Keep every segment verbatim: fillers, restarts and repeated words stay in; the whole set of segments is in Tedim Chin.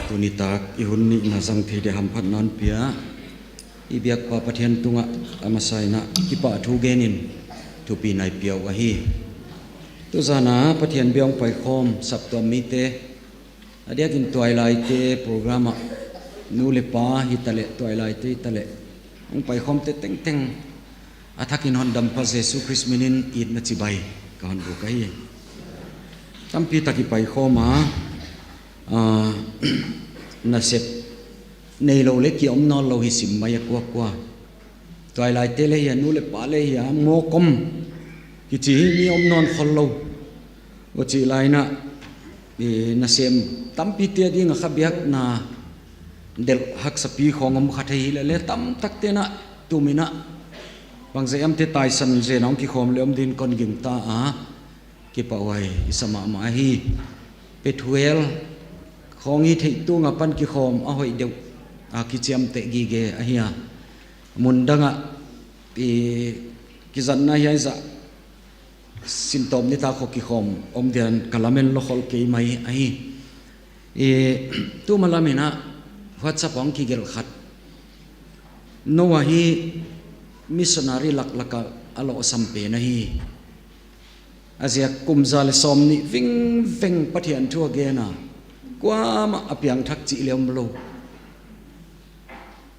Tunitak i hun nihna zang thei dia hamphatna hong pia i biakpa Pathian tungah a masa in ah kipah thu genin thupi nai pia uh ahi. Tuzan a Pathian bia hong paikhawm saptuam mite, a diakin tuailaite program ah nu le pa hitaleh tuailaite hitaleh hong paikhawmte tengteng a thakin hondampa Jesu Khrist minin itna cibai ka honbuk ahi. Tampi tak i paikhawm a, aa, nasep nei lo le ki-om nawn lo hi sim mai a kuakua. Tuailaite le hi a, nu le pa le hi a, mawk om kici hi, mi om nawn khol lo. Ua cih lai-in ah, i, nasem tampite a ding a kha biakna delh haksapi khawng om kha thei hi leh le, tamtakte in ah tumin ah bangzah hiamte taisan zen a hong kikhawm le om dingin kon gingta a, kipahhuai i sa mahmah ahi. Pethuel khawng hi theih tung a pan kikhawm a hoih deuh a kiciamteh gige ahi a, mun dangah i kizatna hiaizah sintawm nitak khawng kikhawm om dian ka lamen lawkhol kei mai ahi. I, tuma lamin ah WhatsApp ah hong kigelh khat, Noah hi missionary laklakah a lawhsam pen ahi. A ziak kum za le sawmnih vingveng Pathian thu a gen a, kuamah a piangthak cih le om lo.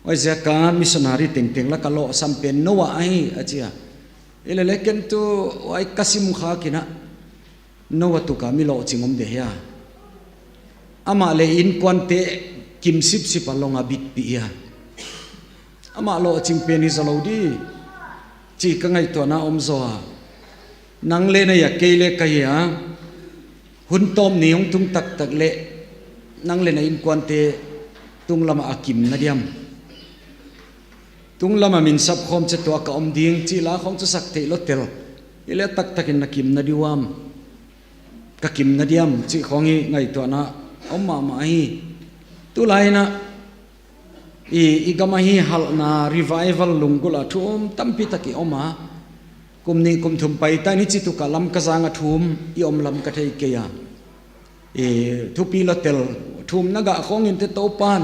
Huaiziak a missionary tengteng lakah lawhsam pen Noah ahi a ci a. Hi leh le ken tu huai ka sim khak in ah, Noah tuk a mi lawhcing om de hia? Amah le innkuante kim sipsip a long a bitpih hia? Amah lawhcing pen hi zaw lo di, ci ka ngaihtuahna om zaw a. Nang le na hi a, kei le ka hi a, hun tawp ni hong tung taktak leh nang le na innkuante tung lamah a kimna diam? Tung lamah min sapkhawm ciang tua ka om ding cih la khawng cu sak theih lo tel. Hi leh taktakin na kimna di uam? Ka kimna diam cih khawng hi ngaihtuahna om mahmah ahi. Tulai-in ah i, i gam ahi halhna revival lunggulh a thu um tampi tak i om a, kum nih kum thum paita in hih ci tuk a Lamka zang a thu um i om lam ka thei kei a. I, thupi lo tel, thu umna gah khawng in te Topa'n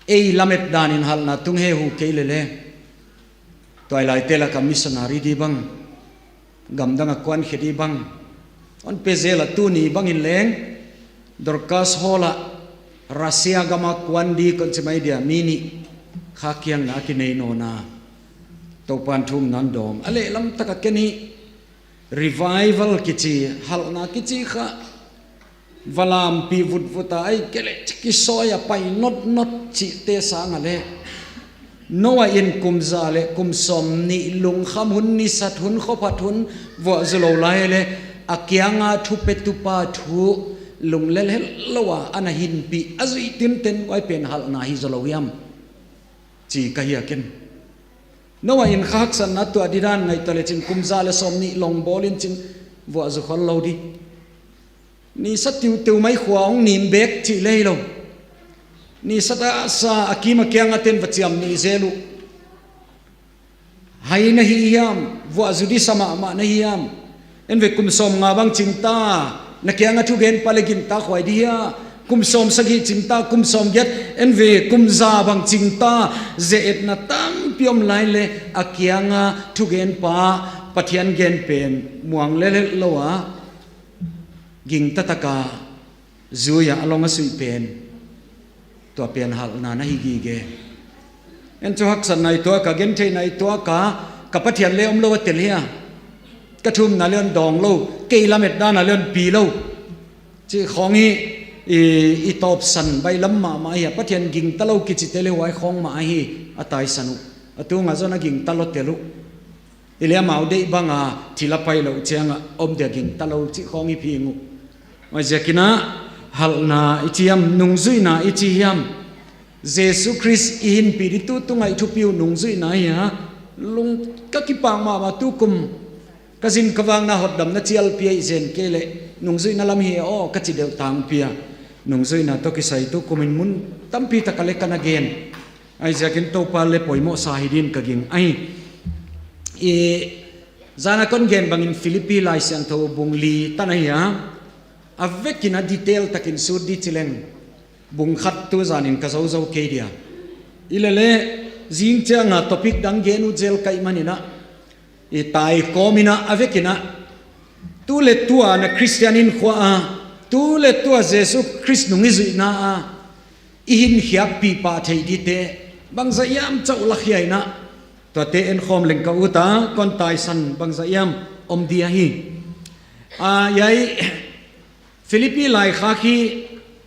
ei lamet danin halhna tung hehu kei leh le, tuailaite lakah missionary di bang, gamdang a kuankhia di bang, hon pia zel a, tuni bangin leng Dorcas Hall ah Russia gam a kuan di kon ci mai dia, mi nih kha kiangna a kinei nawn a, Topa'n thu umna hong dawng a, lehlam tak a ken hi. Revival kici, halhna kici kha va lampih vutvut a, ahih kei leh kisawi a pai notnot cihte sang a le, Noah in kum za le kum sawmnih lungkham hun, nisat hun, khuaphat hun vuah zu lo lai le, a kianga thupetupa thu lunglel het lo a, a na hinpih a zuih tinten, huai pen halhna hi zaw lo hiam, ci ka hi a ken. Noah in kha haksatna tuah didan ngaihtuah lecin kum za le sawmnih long bawl in cin vuah zu khol lo di. Nisa tiuteu mai khua hong nim bek cih le hi lo. Nisa taksa a kim a kiang a ten va ciam nih zel uh. Hai na hi hiam, vuah zu di sa mahmah na hi hiam? En ve, kum sawmnga bang cingta, na kianga thugenpa le gintakhuai di hia? Kum sawmsagih cingta, kum sawmgiat, en ve, kum za bang cingta, ze-etna tampi om lai le, a kianga thugenpa, Pathian gen pen muang lel het lo a, gingta taka zui a a long a suih pen, tua pen halhna na hi gige. En cu haksatna i tuak a, gentheihna i tuak a, ka Pathian le om lo a tel hia? Ka thu umna le hong dawng lo, kei lamet dan a le hong pi lo cih khawng hi. I, i tawpsan baihlam mahmah hi a, Pathian gingta lo kicite le huai khawng mah ahi a taisan uh. A tungah zong a gingta lo tel uh. Hi leh amau deih banga thil a pai loh ciangah om dia gingta lo cih khawng hi phing uh. Huaiziakin ah halhna i ci hiam, nungzuihna i ci hiam? Jesu Khrist i hinpih ding tu tungah i thupi uh nungzuihna hi a, lung ka kipak mahmah. Tukum ka zin ka vakna hotdamna cialpi ahi zen kei leh nungzuihna lam hi e aw ka ci deuh tangpi a, nungzuihna tawh kisai tukumin mun tampi takah le ka na gen. Ahi ziakin Topa le poimawhsa hi dingin ka ging ahi. I zana kon gen bangin Philippi Lai Siangtho bung li tan ahi a, a vekin a detail takin sut di ci leng, Bung khat tu zanin ka zozo kei dia. I lele, zing cianga topic dang gen uh zel ka hih maninah, i tai kawminah a vekinah, tu le tua na Khristian hinkhua a, tu le tua Jesu Khrist nung i zuihna a i hinkhiakpih pah theih dite bangzah hiam cauh lakhia inah, tuate enkhawm leng ka uta, kon taisan bangzah hiam om di ahi. A, yai Philippi laikhak hi,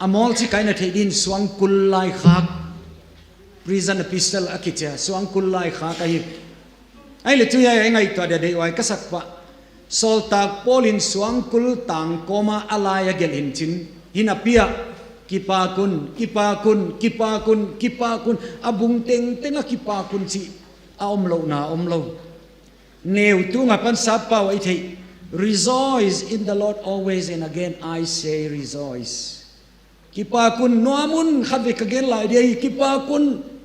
a mawl ci kaina theih din suangkul laikhak, prison epistle a kicia suangkul laikhak ahi. Ahi le tu yai a i ngaihtuah dia deih uai ka sak pah. Sawltak Paul in suangkul tangkawma a lai a gelh hincin hinapi ah, kipakun, kipakun, kipakun, kipakun, a bung tengteng a kipakun cih a om lohna om lo. Neu tunga pan sappau a i theih, "Rejoice in the Lord always, and again I say rejoice." Kipakun, nuamun khatvei ka gen lai dia hi, kipakun.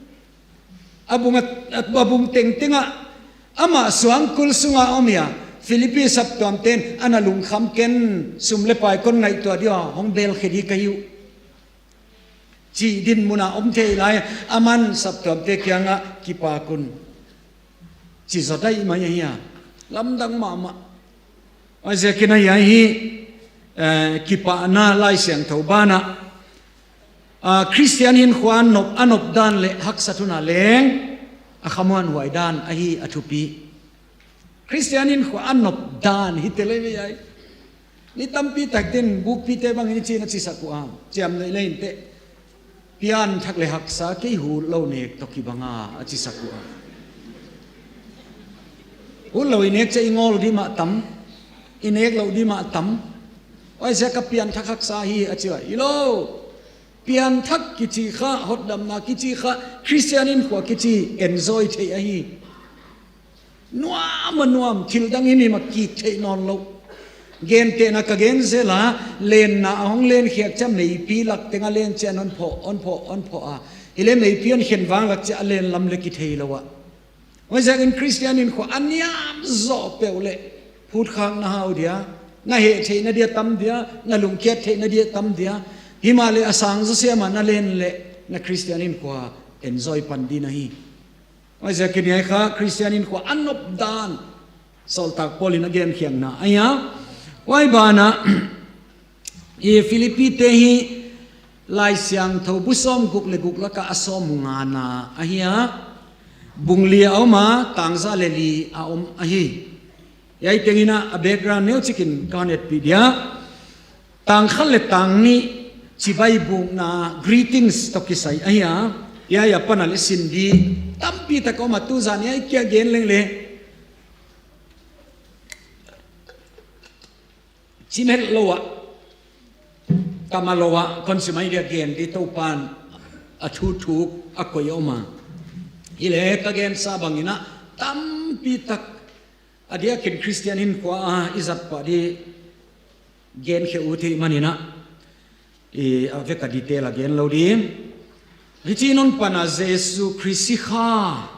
A bung, a, a bung tengtengah amah suangkul sunga om hi a, Philippi saptuamte in a na lungkham ken, sum le pai kon ngaihtuah dia hong belkhia di ka hi uh, cih din munah om thei lai, aman saptuamte kiangah kipakun. Ci zaw daih mai ahi a, lamdang mahmah. Ahi ziakin ahi a hi, eh, kipahna Lai Siangtho banah, ah, Khristian hinkhua a nop, a nop dan le haksat hunah leng a khamuanhuai dan ahi a thupi. Khristian hinkhua a nop dan hi te lei vei ai. Ni tampi tak din bukpite bangin i cin a cisak uh a, ciam neih le inteh. Pianthak le haksa kei hul lo nek tawh kibanga a cisak uh a. Hul lo i nek ciah i ngawl dih mah tam, i nek loh dih mah tam. Ahi ziak a pianthak haksa hi a ci uh a, hi lo. Pianthak kici kha, hotdamna kici kha, Khristian hinkhua kici enjoy theih ahi. Nuam a nuam, thil dang himhim a kik theih nawn loh. Gentehna ka gen zel a, lenna a hong lenkhiak ciah meipi lak tengah len ciah hon phawh, hon phawh, hon phawh a. Hi le meipi hon khen vang lak ciah a len lam le kithei lo ah. Ahi ziakin Khristian hinkhua a niam zawh peuh le phutkhak na hau dia, na heh theih na dia tam dia, na lungkiat theih na dia tam dia. Himah le a sang zaw siamah na len le na Khristian hinkhua enjoy pan dih na hi. Ahi ziakin hiai kha Khristian hinkhua a nop dan Sawltak Paul in a genkhiakna ahi a. Huai banah i Philippi te hi Lai Siangtho bu sawm guk le guk lakah a sawm ngana ahi a. Bung li a om a, tangza le li a om ahi. Hiai tengin a background neucikin ka hon etpih dia. Tang khat le tang nih cibai bukna greetings tawh kisai ahi a. Hiai a pana le sin di tampi tak om a, tuzan hiai kia gen leng le cimhelh lo ah, kama lo ah, kon ci mai dia gen di Topan a thuthuk a koih a om a. Hi le ka gensa bangin a tampi tak a diakin Khristian hinkhua a i zat pah di genkhia uh theih manin a, i a vek a detail a gen lo di. Hici non pana Jesu Khrist sikha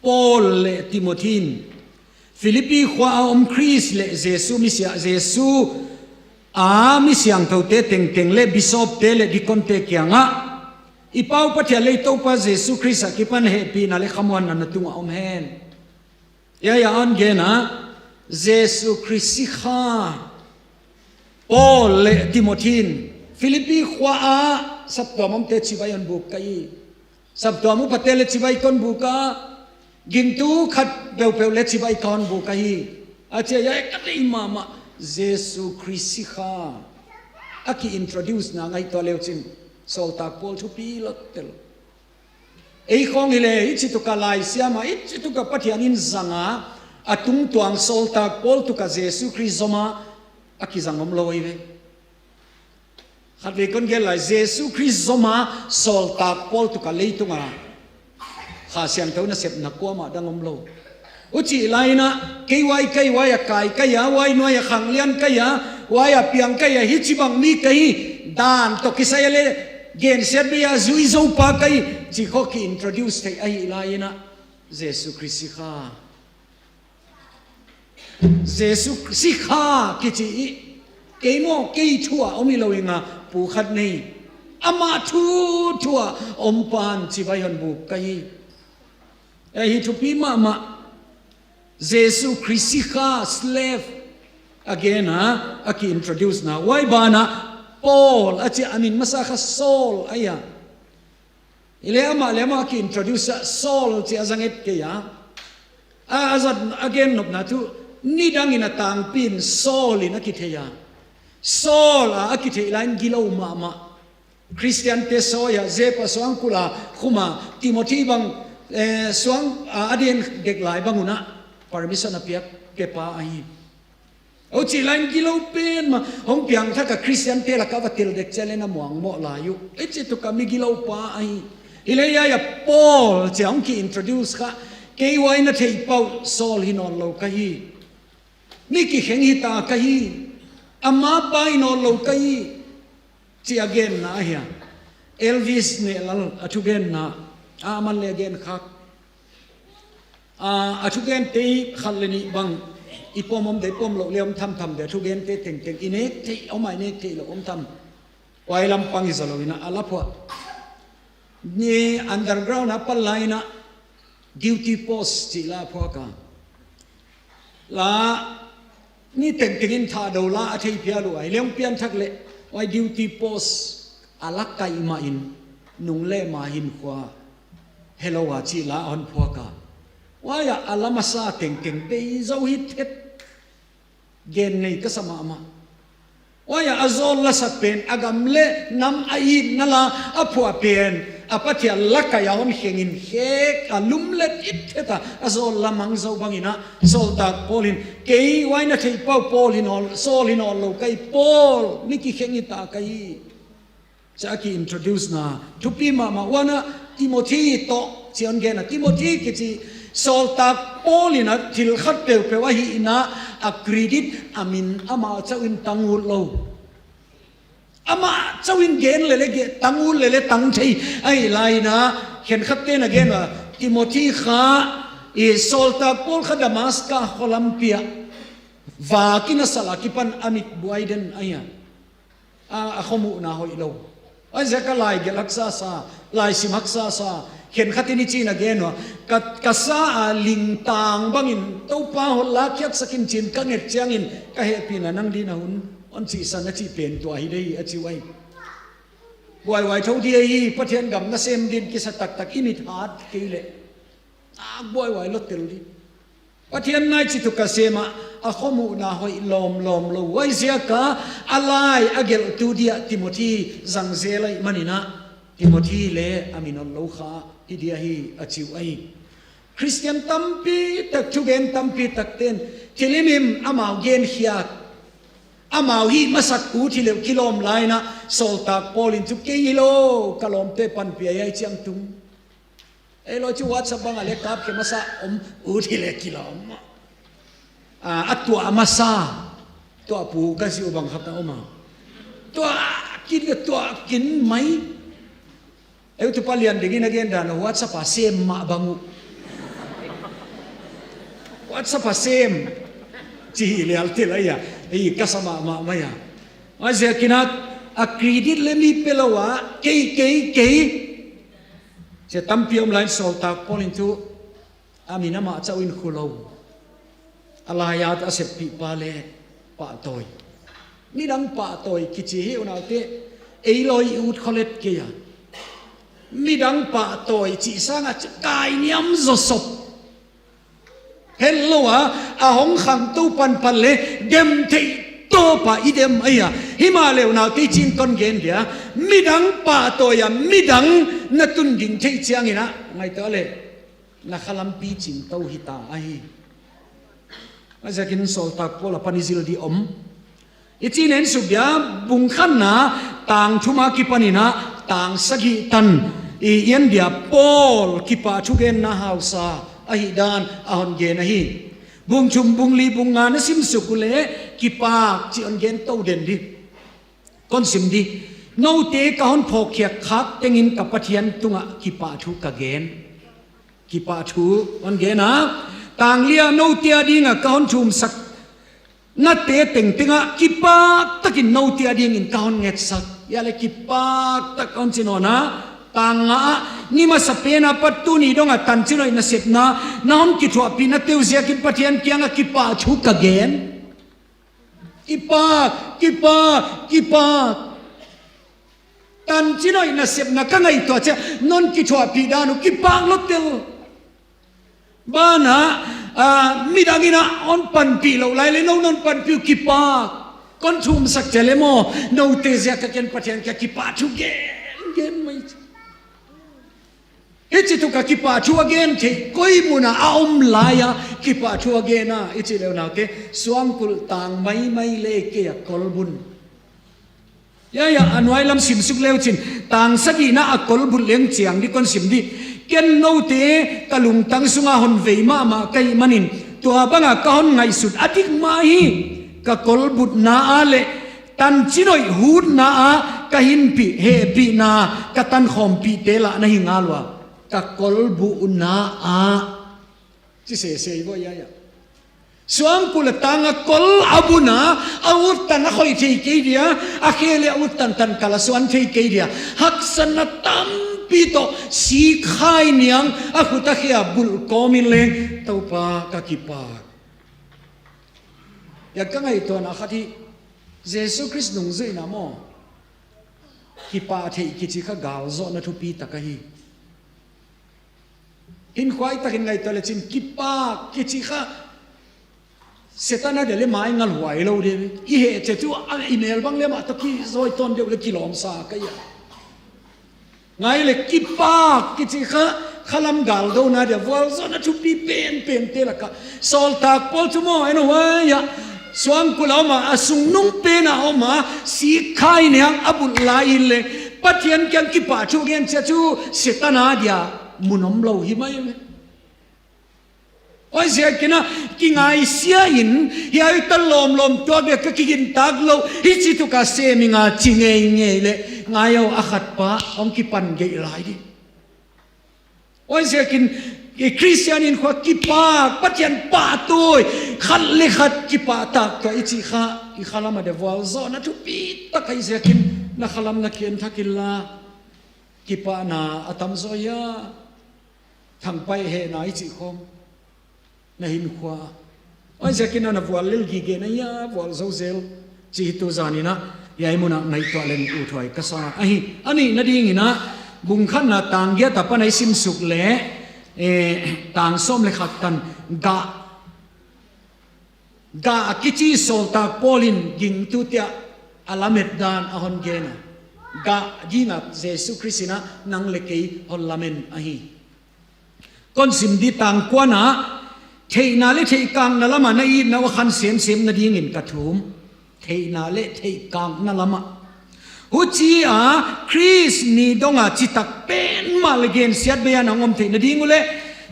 Paul le Timothy in Philippi khua a om Khrist le Jesu misia, Jesu a mi siangthote tengteng le bishopte le deaconte kiangah, i Pau Pathian le i Topa Jesu Khrist a kipan hehpihna le khamuanna na tungah om hen. Hiai a hon gen a, Jesu Khrist sikha Paul le Timothy in Philippi khua ah saptuam omte cibai hon buk ka hi. Saptuam upate le cibai kon buk a, gingtu khat peuhpeuh le cibai kon buk ahi. A ci a, hiai ka deih mahmah, Jesu Khrist sikha a ki-introduce na ngaihtuah le uh cin, Sawltak Paul thupi lotel. Ei khawng hi le, hici tuk a laisiam a, hici tuk a Pathian in zang a, a tungtuang Sawltak Paul tuk a Jesu Khrist zom a, a kizang om lo hi ve. Khatvei kon gen lai, Jesu Khrist zom a Sawltak Paul tuk a leitung a Kha Siangtho nasepna kuamah dang om lo. Hucih lai in a, kei huai, kei huai a kai ka hi a, huai nuai a khanglian ka hi a, huai a piang ka hi a, hici bang mi ka hi, dan tawh kisai a le gensiat bei a zui zo pa ka hi, ci khawng ki-introduce theih ahih lai in a, Jesu Khrist sikha. Jesu sikha kici i, kei maw, kei thu a om hi lo ing a, pu khat nei. Amah thuthu a om pan ci vai hon buk ka hi. Ahi thupi mahmah. Jesu Khrist sikha slave a gen a, a ki-introduce na. Huai banah Paul a ci a, a min masa kha Saul ahi a. Hi le amah le amah a ki-introduce a Saul ci a zang et kei a. A, a zat a gen nopna thu nidangin a tangpi in Saul in a kithei a. Saul a, a kitheih lai in gilo mahmah. Khristiante sawi a, Zepa suang kul a khum a, Timothy bang, eh, suang a, a den dek lai bang un a permission a piak pepa ahi. Hucih lai in gilo pen mah, hong piangthak a Khristiante lakah va tel dek ciang le na muangmawh lai uh. Ei ci tuk a mi gilo pa ahi. Hi le hiai a Paul ci a hong ki-introduce kha, kei huai na theih pah uh Saul hi nawn lo ka hi. Mi kikheng hi ta ka hi. Amah pa hi nawn lo ka hi. Ci a genna ahi a. Elvis Nehlal a thugenna a man le a gen khak. A, a thugente khat le nih bang i pom om dei, pom loh le om thamtham dei, a thugente tengteng i nek theih om a, i nek theih loh om tham. Huai lampang i zaw lo in a, a la phuah. Ni underground a pan lai in a, duty post cih la a phuak a. La ni tengteng in thahdo la a thei phial uh a, hi le hong pianthak leh huai duty post a la kaih mah in nung le ma hinkhua helo a cih la a hon phuak a. Huai a, a la masa tengteng bei zo hi thet. Gen nei ka sa mahmah. Huai a, a zawl lasak pen, a gam le nam a itna la a phuah pen, a Pathian la kaih a hon kheng in khek a lumlet it thet a, a zawl la mang zo bang in a, sawltak Paul in, kei huai na theih pah uh Paul hi nawn, Saul hi nawn lo ka hi, Paul, mi kikheng hi ta ka hi. Ci a ki-introduce na, thupi mahmah. Huan a Timothy tawh ci hon gen a, Timothy kici sawltak Paul in a thil khat peuhpeuh a hihna a credit a min amah chauh in tang ut lo. Amah chauh in gen lele, ge-, tang ut lele tang thei ahi lai in a, khenkhatte na gen ua, Timothy kha, i sawltak Paul kha Damaska khualampi ah vak in a sal a kipan a mit buai den ahi a. A, a khuamuhna hoih lo. Huaiziak a laigelh haksa sa, laisim haksa sa, khenkhat in i cih na gen ua, ka, ka sa a lingtang bangin Toupa hon lakkhiatsak in ci in ka nget ciangin ka hehpihna nang ding na hun hon cihsan a cih pen tua hi dei a ci uh ahi. Buaihuai tho ding ahi, Pathian gam nasem ding kisa taktak i mit hat kei leh. A buaihuai lo tel ding. Pathian nai ci tuk a sem a, a khuamuhna hoih lawmlawm lo. Huaiziak a, a lai a gelhtu dia Timothy zang zel ahih manin a, Timothy le a min hon lo kha hi dia hi a ci uh ahi. Khristian tampi tak, thugen tampi takte'n thil himhim amau genkhiak, amau hih masak ut hi leh uh kilawm lai in a, sawltak Paul in cu kei hi lo, ka lawmte panpih ahi ciang tung. Ei lo cu WhatsApp bang a le kapkhe masa om ut hi leh kilawm. A, a tuah masa, tuahpu ka si uh bang khat a om a. Tuah kin, tuah kin mai. Ei tu palian dingin a gen dan a WhatsApp a sem mah bang uh. WhatsApp a sem. Ci hi lial til ahi a. Ei ka sa mahmah mai a. Huaiziakin a credit le mi pe lo a. Kei, kei, kei. Sia tampi om lai in sawltak Paul in tu a min amah chauh in khu lo. A lai-at a seppihpa le pahtawi. Midang pahtawi kici hi unaute, ei lawi i ut khollet kei a. Midang pahtawi cih sangah kainiam zawsop. Hel lo a, a hong khangto panpan le dem theih tawp a i dem ahi a. Himah le unaute, i cin kon gen dia, midang pahtawi a midang na tun ding theih ciangin a, ngaihtuah le na khalampi cingto hi ta ahi. Huaiziakin sawltak Paul a pan i zil ding om. I cih nen suk dia, bung khatna tang thum a kipanin a tang sagih tan i en dia, Paul kipah thugenna hausa ahih dan a hon gen ahi. Bung thum, bung li, bung nga na sim suk uh leh kipak cih hon gen to den ding. Kon sim ding. Note ka hon phawkkhiat khak tengin ka Pathian tungah kipah thu ka gen. Kipah thu hon gen a. Tang li ah note a dingah ka hon thumsak nate tengteng ah kipak takin note a dingin ka hon ngetsak. Ia le kipak tak hong ci nawn a, tang nga ah, ni masa pen a pat tuni dong a tancin hoih nasepna na hong kithuahpih na teu ziakin Pathian kiangah kipah thu ka gen. Kipak, kipak, kipak. Tancin hoih nasepna ka ngaihtuah ciang na hong kithuahpih dan uh kipak lotel. Banah, ah, midang in ah hong panpih loh lai le no na hong panpih uh kipak. Kon thumsak ciang le maw, note ziak a ken Pathian kiang kipah thu gen, gen mai ci. Hih ci tuk a kipah thu a gen thei, koi mun ah a om lai a kipah thu a gen a, i cih leh naute, suangkulh tang maimai le kei a kolbun. Ia, ia, a nuai lam simsuk leu cin, tang sagihna a kolbut leng ciang dih kon sim dih. Ken note ka lungtang sunga hon vei mahmah ka hih manin, tua banga ka hon ngaihsut a dik mah hi. Ka kolbutna ah le tancin hoih hutna ah ka hinpih hehpihna ka tankhawmpihte lah na hi ngal uh a, ka kolbutna ah ci sese hi vua, ia, ia. Suangkulh a tang a kol a bun a, a uttan a khoih thei kei dia, a khe le a uttan tankal a suan thei kei dia, haksatna tampi tawh sikhai niang a khut a khe a bulh kawmin leng, Topa ka kipak. Ia, ka ngaihtuahna khat hi. Jesu Khrist nungzuihna maw, kipah theih kici kha galzawhna thupi tak ahi. Hinkhua i takin ngaihtuah lecin kipak kici kha Satan a dia le mai ngal huai lo de. I heh cia tu a i mel bang le mah tawh kizawi tawn deuh le kilawmsa ka ia. Ngai le kipak kici kha, khalam galdona dia vualzawhna thupi penpente lakah sawltak Paul cu maw, en huai ah suangkulh a om a, a sungnung pen a om a, sikhai niang a bulh lai in le Pathian kiang kipah thu gen cia cu Satan a dia mun om lo hi mai le. Huaiziakin ah kingaisia in, hiai ta lawmlawm tuak dia ka kigintak lo, hih ci tuk a sem ing a ci ngeingei le ngai aw, a khatpa hong kipan geih lai dih. Huaiziakin i Khristian in khua kipak, Pathian pahtawi, khat le khat kipahtak tuah i cih kha i khalam a dia vualzawhna thupi tak ahi ziakin na khalam na kian thak inla, kipahna a tamzaw ia, thangpaih hehna i cih khawng na hinkhua. Huaiziakin ah na vual lel gige na ia, vual zo zel ci hi. Tu zanin ah hiai mun ah ngaihtuah leng uthuai ka sa ahi. A nih nadingin ah bung khatna tang giat a pan a i simsuk le, eh, tang sawm le khat tan gah, gah a kici sawltak Paul in gingtute ah a lamet dan a hon gen a, gah ding a Jesu Khrist in ah nang le kei hon lamen ahi. Kon sim dih, tang kuana, theihna le theihkakna lamah na itna uh a khan semsem nadingin ka thum. Theihna le theihkakna lamah. Huci a Khrist ni donga citak pen mah le gensiat bei a nang om theih nading uh le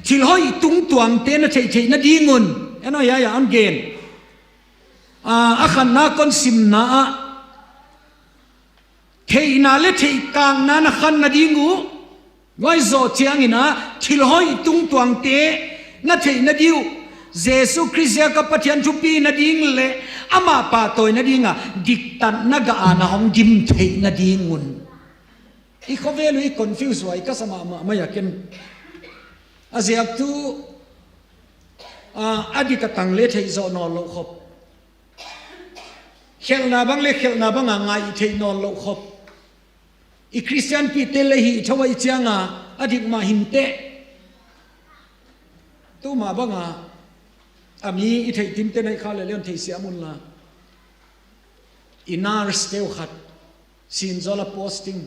thil hoih tungtuangte na theih theih nadingun, en aw, ia, ia, an gen. A, a khatna kon simna ah theihna le theihkakna na khan nading uh, nuai zawh ciangin ah thil hoih tungtuangte na theih nading uh, Jesu Khrist ziaka Pathian thupi nading le amah pahtawi nadinga diktatna gah a na hong dim theih nadingun. I khovel uh i confuse huai ka sa mahmah mai a ken. A ziak tu, a, a dik a tang le theih zawh nawn loh khop. Khelhna bang le khelhna banga ngaih theih nawn loh khop. I Khristianpihte le hih tho ahi cianga a dik mah hinteh. Tu mah banga a mi i theih timte naih kha le leon theihsiam unla. I nurse teu khat Sinzawl a posting.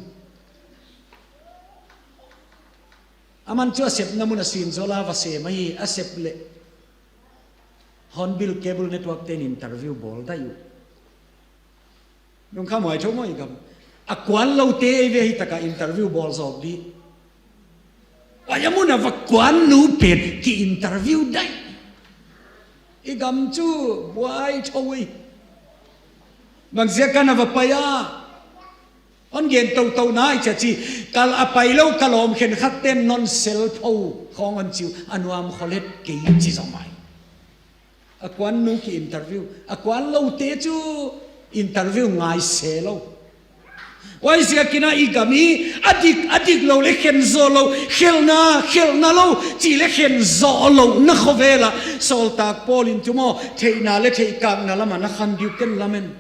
Aman cu a sepna mun a Sinzawl a va sem ahi, a sep leh Hornbill Cable Network ten interview bawl daih uh. Lungkham huai tho maw i gam. A kuan lote ei ve hi taka interview bawl zawk dih. Huai a mun a va kuan nu pen ki interview daih. I gam cu buai tho ui. Bangziak kan a va pai a. Hon gen toto nai cia ci. Kal a pai lo ka lawm khenkhat ten non sel pho khawng hon ci uh. A nuam kholet kei ci zong mai. A kuan nu ki interview. A kuan lote cu interview ngai se lo. Huaiziakin ah i gam i a dik, a dik lo le khen zawh lo, khelhna, khelhna lo cih le khen zawh lo na khuavela sawltak Paul in tumaw theihna le theihkakna lamah na khan diu ken lamen.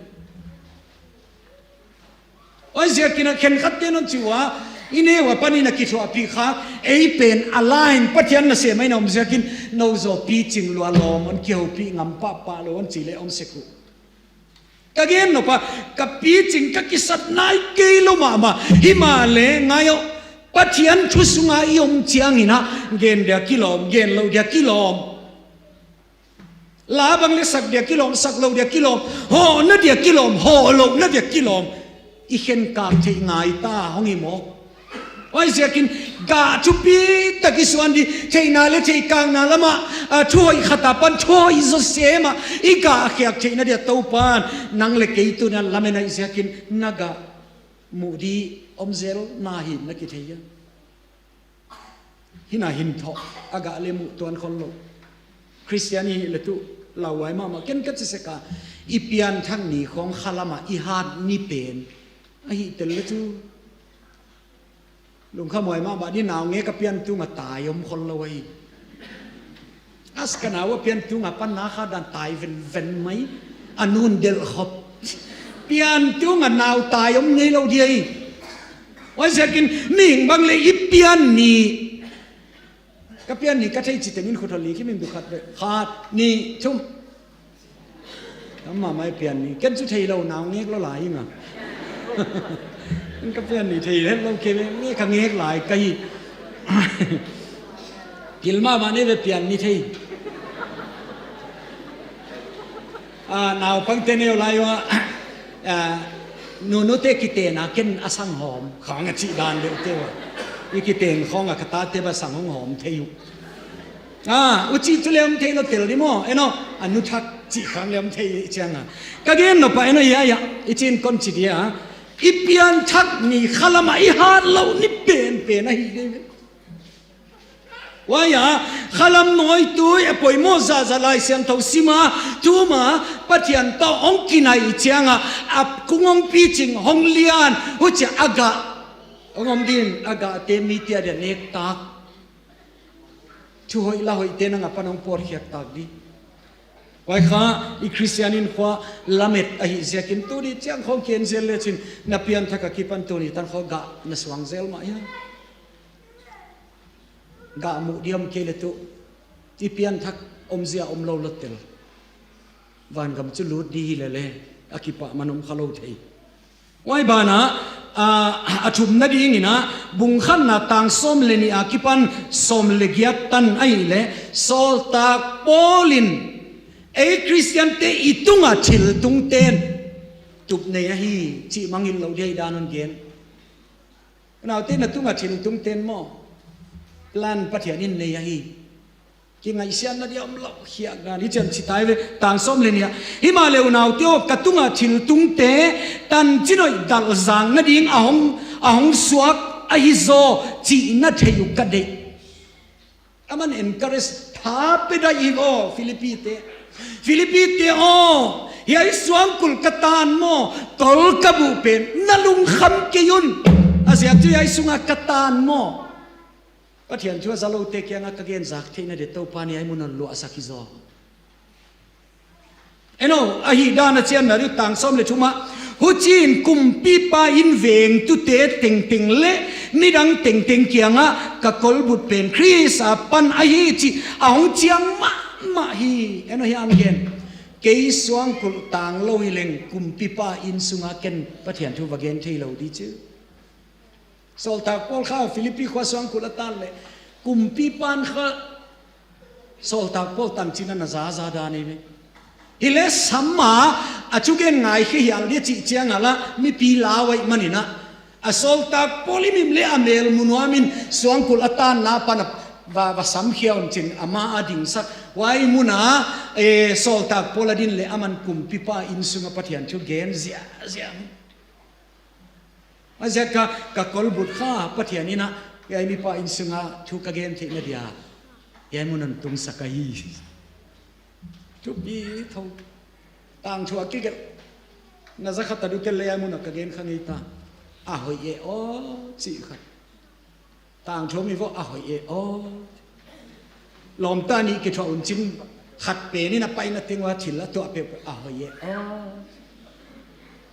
Huaiziakin ah khenkhatte non ci uh a, i neu a panin a kithuahpih kha, ei pen a lain Pathian nasem ahi na om ziakin no zaw picing lua lawm on, kihopih ngam pahpah lo on ci le om sek uh. Ka gen nop a, ka picing ka kisat nai kei lo mahmah. Himahleh ngai aw, Pathian thu sunga i om ciangin ah gen dia kilawm, gen loh dia kilawm. La bang le sak dia kilawm, sak loh dia kilawm, hawhna dia kilawm, hawh lohna dia kilawm. I khenkak theih ngai ta hong hi mawk. Huaiziakin gah thupi tak i suan dih, theihna le theihkakna lamah, a, thuhoih khat a pan thuhoih zawsem ah i gah khiak theihna dia Topan nang le kei tuni a lamen ahih ziakin na gah muh dih om zel na hi na kithei a. Hina hin thawh a gah le muh tuan khol lo. Khristian i hih le tuh lauhuai mahmah, ken ka ci sek a, i pianthak ni khawng khalam ah i hat ni pen ahih tel le tuh. Lungkhamhuai mahmah dih, naungek a pian tungah tai om khol lo ahi. As ka nau a pian tungah pan na kha dan tai venven mai, a nun delh khop. Pian tungah nau tai om ngei lo dih ahi. Huaiziakin mihing bang le i pian ni, ka pian ni ka thei ci tengin khut hon ling khim in, dukhat ve. Khat, nih, thum. Amah mai pian ni ken cu thei lo, naungek lo lai ing a. Ka pian ni thei het lo kei ve, ngek ka ngek lai ka hi. Pil mahmah ni ve pian ni thei. A, naupangte neu lai uh a, a, nunute kiten a ken a sang hawm khang a cih dan deuh te uh a. I kiten khawng a ka tate bang sang hong hawm thei uh. A, u cih tu le om thei lo tel dih maw, eno, a nu thak cih khang le om thei ciang a. Ka gen nop a, eno, ia, ia, i cin kon ci dia, i pianthak ni khalam ah i hat loh ni penpen ahi kei ve. Huai a, khalam nawitui a poimawh zahzah Lai Siangtho sim a, thum a, Pathian tawh hong kinai ciang a, a kung hong picing, hong lian, hucia a gah hong om dih in, a gahte mite a dia nektak. Thuhoih lahoihte nang a pan hong pawtkhiaktak dih. Huai kha i Khristian innkhua lamet ahih ziakin tuni ciang khawng ken zel lecin na pianthak a kipan tuni tan khawng gah na suang zel mah hiam? Gah muh dih om kei le tuh i pianthak omzia om lo lo tel. Vangam cu lut dih hi lele, a kipah man om kha lo thei. Huai banah, a, a thumna dingin ah, bung khatna tang sawm le nih a kipan sawm le giat tan ahih leh, sawltak Paul in ei Khristiante i tungah thil tungten tup nei ahi cih mangngilh loh dih hi dan hon gen. Unaute, na tungah thil tungten maw, plan Pathian in nei ahi. Kingaihsiatna dih a om lo khiak dan hi cian ci tai ve, tang sawm le nih ah. Himahleh unaute aw, ka tungah thil tungte tancin hoih dalh zang nading a hong, a hong suak ahi zaw cih na thei uh ka deih. Aman encourage tha pia daih hi aw, Philippi te. Philippi te aw, hiai suangkulh ka tan maw, tol ka buh pen na lungkham kei un. A ziak cu hiai sungah ka tan maw. Pathian thu a za lote kiangah ka gen zak theihna dia Topa in hiai mun hon luahsak hi zaw. Eno, ahih dan a cian na dih tang sawm le thum ah, huchiin kumpipa in vengtute tengteng le midang tengteng kiangah ka kolbut pen Khrist a pan ahi cih a hong ciang mahmah hi. Eno, hiah hong gen. Kei suangkulh tang lo hi leng kumpipa inn sungah ken Pathian thu va gen thei lo dih ci. Sawltak Paul kha Philippi khua suangkulh a tan leh kumpipa in kha Sawltak Paul tancin a na zaza dan hi ve. Hi leh sam a, a thugen ngaikhia hial dih a cih ciangah lah mipi lau ahih manin ah, a sawltak Paul i mim leh a mel mu nuam in suangkulh a tanna pan a va, va samkhia un cin amah a dingsak. Huai mun ah, eh, sawltak Paul a din leh aman kumpipa inn sungah Pathian thu gen ziahziah. A ziak kha ka kolbut kha Pathian in ah hiai mipa inn sungah thu ka gen theihna dia hiai mun hon tungsak ahi. Thupi tho. Tangthu a kigelh na za khat a ding tel leh hiai mun ah ka gen kha ngei ta. a hoih e aw, cih khat. Tangthu mi vawh a hoih e aw. Lawmta nih kithuah un cin khat pen in a paina teng ua thil a tuah peuhpeuh a hoih e aw.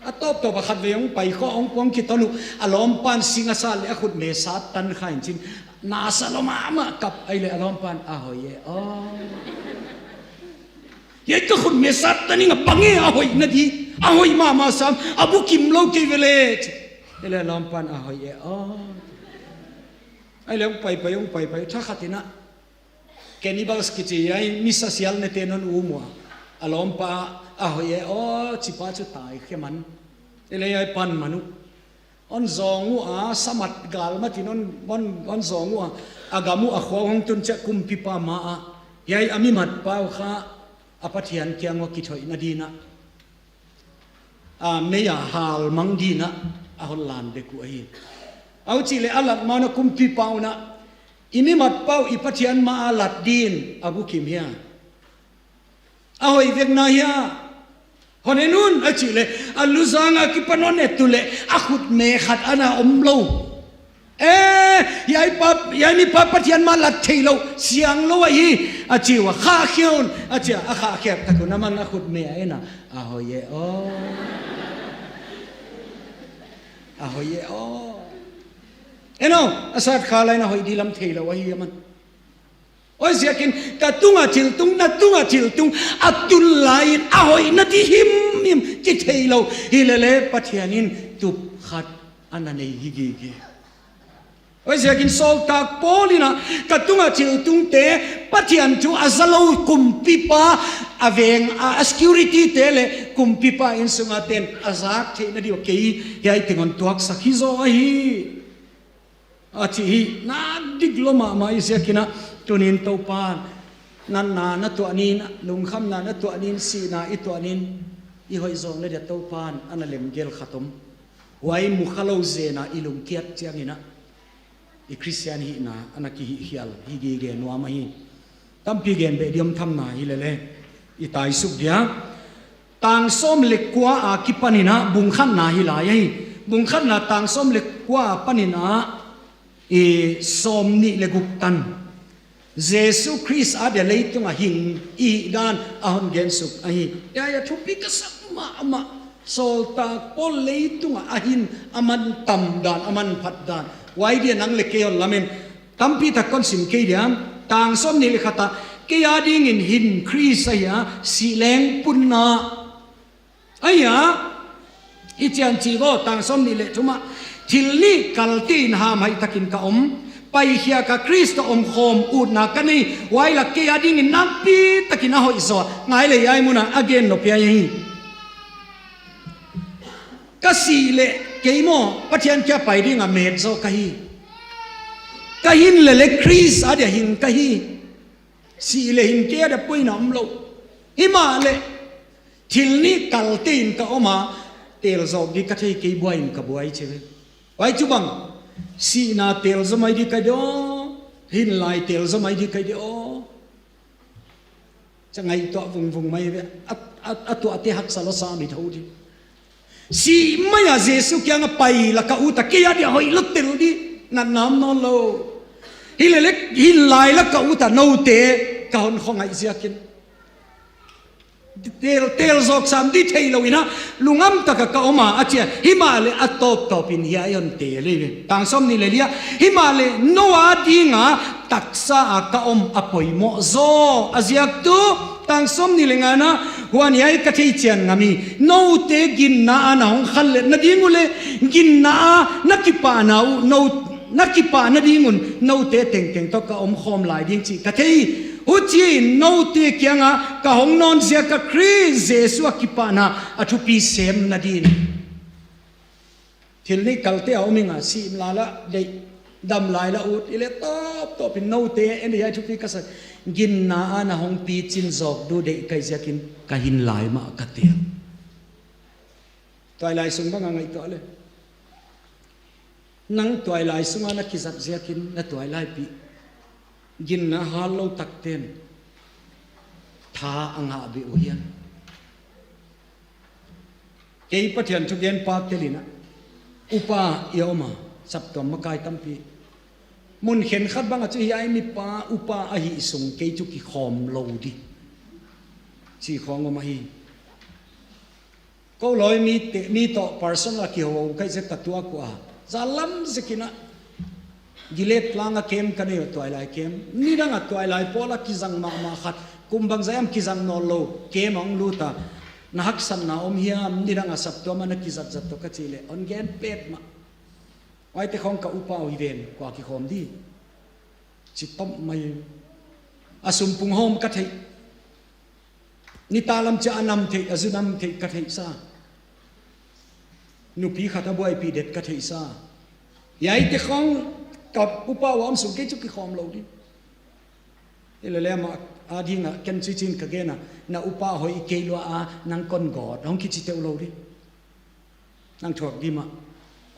A tawptawp a khat vei hong pai khawh hong puang kiton uh a lawmpan sing a sat le a khutme sat tan kha in cin nasa lo mahmah kap ai le a lawmpan a hoih e aw. Hiai ka khutme sat tan ing a bang e a hoih na di a hoih mahmah sam a bukim lo kei vele. Ai le a lawmpan a hoih e aw. Ai le hong paipai hong paipai tha khat in ah cannibals kici ai misa sial nete non um uh a a lawmpa a hoih e aw cipa cu tai khe man. Ai le ai pan man uh. On zawng uh a samat gal matin on, on, on zawng uh a a gam uh a khua hong tun ciah kumpipa ma ah hiai a mimatpa uh kha a Pathian kiang uh a kithoih nadinah a mei a hal mang dinah a hon lan dek uh ahi. A uh cih le a lat manah kumpipa unah i mimatpa uh i Pathian ma a lat din a bukim hia? A hoih vekna hia? Hon en un a cih le a luzang a kipan hon et uh le a khutme khat ana om lo. E, hiai pa, hiai mipa Pathian ma lat thei lo siang lo ahi a ci uh a khahkhia un a ci a a khahkhiak tak un a man a khutme a en a a hoih e aw. A hoih e aw. En aw, a sat kha lai in a hoih di lam thei lo ahi a man. Oi ziakin ka tungah thil tung na tungah thil tung a tun lai-in a hoih na di himhim kithei lo hi lele Pathian in tup khat a na nei hi gige. Oi ziakin sawltak Paul in ah ka tungah thil tungte Pathian thu a za lo kumpipa a veng a security te le kumpipa inn sunga ten a zak theih na di uh kei hiai teng hon tuaksak hi zaw ahi. A cih hi na dik lo mahmah i ziakin ah tunin Topan natna na tuah nin lungkhamna na tuah nin sihna i tuah nin i hoih zawng le dia Topan ana lemgel khat om. Huai mukha lo zena i lungkiat ciangin ah i Khristian hihna ana kihihkhial hi gige nuam ahi. Tampi gen beh diam thamna hi lele i taisuk dia. Tang sawm le kua a kipanin ah bung khatna hi lai ahi. Bung khatna tang sawm le kua a panin ah i sawm nih le guk tan Jesu Khrist a dia leitung a hing i hih dan a hon gensuk ahi. Ia ia thupi ka sak mahmah sawltak Paul leitung a a hin a man tam dan a man phat dan. Huai dia nang le kei hon lamen tampi tak kon sim kei diam. Tang sawm nih le khat ah kei a dingin hin Khrist ahi a sih leng punna ahi a. I cian ci vaw tang sawm nih le thum ah thil nih kalte in hamhaih takin ka om. Paikhiak a Khrist a omkhawm utna ka nei. Huai lak kei a dingin nakpi takin a hoih zaw a ngai lei ai mun a a gen nop hiai ahi. Ka sih leh kei maw Pathian kia pai ding a met zaw ka hi. Ka hin leh leh Khrist a dia hing ka hi. Sih leh hin kei a dia puina om lo. Himahleh thil nih kalte in ka om a, tel zawk di ka thei kei, buai in ka buai ci ve. Huai cu bang sihna tel zaw mai di ka hi di aw. Hin lai tel zaw mai di ka hi di aw. Ca ngaihtuah vungvung mai ve. A, a, a tuahte haksa lua sa mi tho di. Sih mai a Jesu kiangah pai la ka ut a kei a dia hoih lua tel di. Natna om nawn lo. Hi leh leh hin lai la ka ut a note ka hon khawngaih ziakin tel, tel zawk sam di thei lo in a lungam taka ka om a, a ci a. Himahleh a tawptawp in hiai hon tel hi ve. Tang sawm nih leh li ah himahleh no a dinga taksa a ka om a poimawh zaw a ziak tu. Tang sawm nih leh nga na huan hiai ka theician ngam hi. Note ginna a na hong khanlet nading uh leh ginna a na kipahna uh no na kipah nadingun note tengteng tawh ka omkhawm lai ding cih ka thei hi. Huchiin note kiangah ka hong nawn ziak a Khrist Jesu a kipahna a thupi sem nadin. Thil nih kalte a om ing a, sih lai la deih, dam lai la ut, i leh tawptawp in note en dih a thupi ka sa. Ginna a na hong picin zawk duh deih ka hih ziakin ka hin lai mah ka tel. Tuailai sung bang a ngaihtuah leh nang tuailai sungah na kizat ziakin na tuailai pih ginna hal lo takten tha a ngah beh uh hiam? Kei Pathian thugen pa tel in a Upa i a om a, saptuam makai tampi. Mun khenkhat bangah cu hiai mipa upa ahi sung kei cu kikhawm lo di ci khawng om ahi. Ko lawi mi te, mi tawh personal a kiho ka hih zek ta tuak uh a, za lam zekinah Gilead tlanga kem ka nei uh, tuailai kem. Nidangah tuailai pawla kizang mahmah khat, kum bangzah hiam kizang nawn lo kem a hong lut a, na haksatna om hiam? Nidangah saptuam ah na kizatzat tawh ka cih leh hong gen petmah. Huaite khawng ka upa uh hi ven, kua kikhawm di? Ci tawm mai. A sumpung hawm ka theih. Nitak lam ciah a nam theih, a zu nam theih ka theihsa. Nupi khat a buaipih det ka theihsa. Hiaite khawng ka upa uh a om sung kei cu kikhawm lo di. Hi lele amah adingah ken cuicin ka gen a, na upa hoih kei lua a, nang kon gawt hong kici teuh lo di. Nang thuak di mah.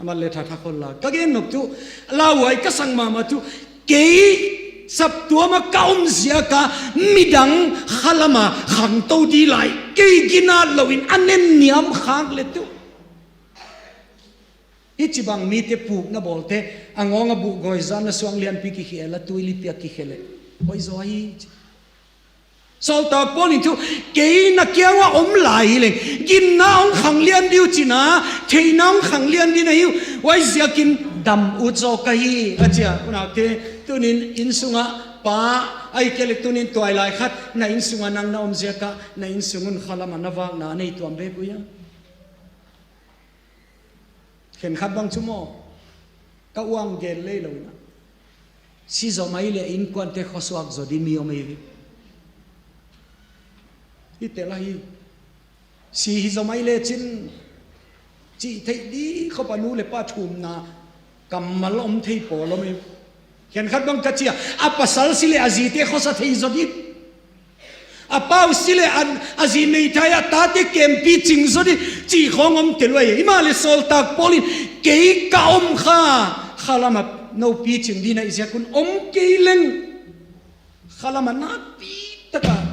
Amat le thatha khol la ka gen nop tu, lauhuai ka sak mahmah tu, kei saptuam ah ka om ziak a midang khalam ah khangto di lai, kei ginat loin a nen niam khak le tu. Hih ci bang mite puk na bawlte, a ngawng a buh gawi zan na suang lianpi kikhel a, tuilipi a kikhel leh hoih zaw hi ci. Sawltak Paul in thu, kei na kiangah om lai hi leng, ginna hong khang lian di uh cin a, theihna hong khang lian di na hi uh. Huai ziakin dam ut zaw ka hi, a ci a. Unaute, tunin inn sungah pa, ahih kei leh tunin tuailai khat na inn sungah nang na om ziak ah na inn sung un khalam ah na vakna a nei tuam bek uh hia? Khenkhat bang cu maw, ka uang gen lei lo inah, si zaw mai leh innkuante khuasuak zaw di mi om ei ve. Hi tel ahi. Si hi zaw mai lecin cih theih di khop a, nu le pa thumna kammal om thei pawl om ei. Khenkhat bang ka ci a, a pasal si leh a zite khuasa thei zaw di. A pau si leh a, a zi meithai a tate kempi cing zaw di cih khawng om tel uh ahi. Hi mah leh Sawltak Paul in, kei ka om kha, khalam ah no picing di na hih ziak un om kei leng, khalam ah nakpi takah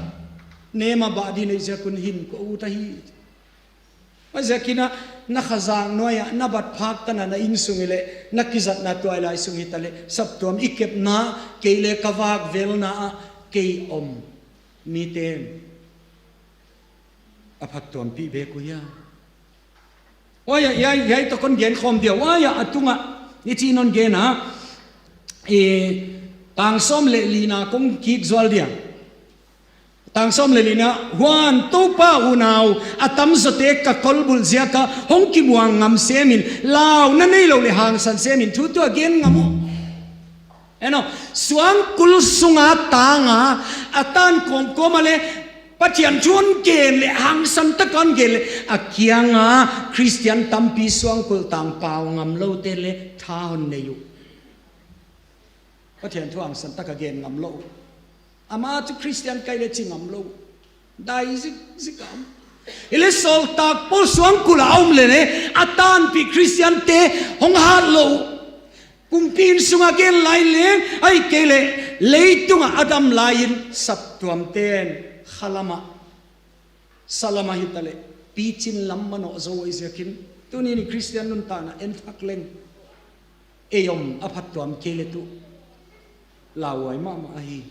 nem a bah di na hih ziak un hin ko ut ahi. Huai ziakin ah na khazang nuai ah na bat phak tan a, na inn sung hi leh, na kizatna tuailai sung hi ta leh, saptuam i kepna, kei le ka vak velna ah kei om mite in a phattuampih bek uh hia? Huai ah, hiai, hiai tawh kon gen khawm dia. Huai ah a tungah i ci non gen a, i tang sawm le lina kong kik zual dia. Tang sawm le lina, huan Topa unau a tamzawte ka kolbulh ziak ah hong kimuang ngam semin, lau na nei lo leh hangsan semin, thu tua gen ngam uh. En aw, suangkul sunga tanga a tan kawmkawm a leh Pathian thu hon gen leh, hangsan taka hon gen leh, a kianga Khristian tampi suangkul tang pau ngam lote leh tha hon nei uh. Pathian thu hangsan taka gen ngam lo uh. Amah cu Khristian ka hi leh ci ngam lo uh. Dai zikzik a om. Hi leh Sawltak Paul suangkul a om leh leh a tanpih Khristiante hong hat lo uh. Kumpi inn sungah gen lai leng, ahih kei leh leitungah a dam lai-in saptuamte in khalam ah, salam ah hi ta leh picin lam manawh zo uh ahi ziakin, tunin i Khristian nuntakna en thak leng ei om a phattuam kei leh tu lauhuai mahmah ahi.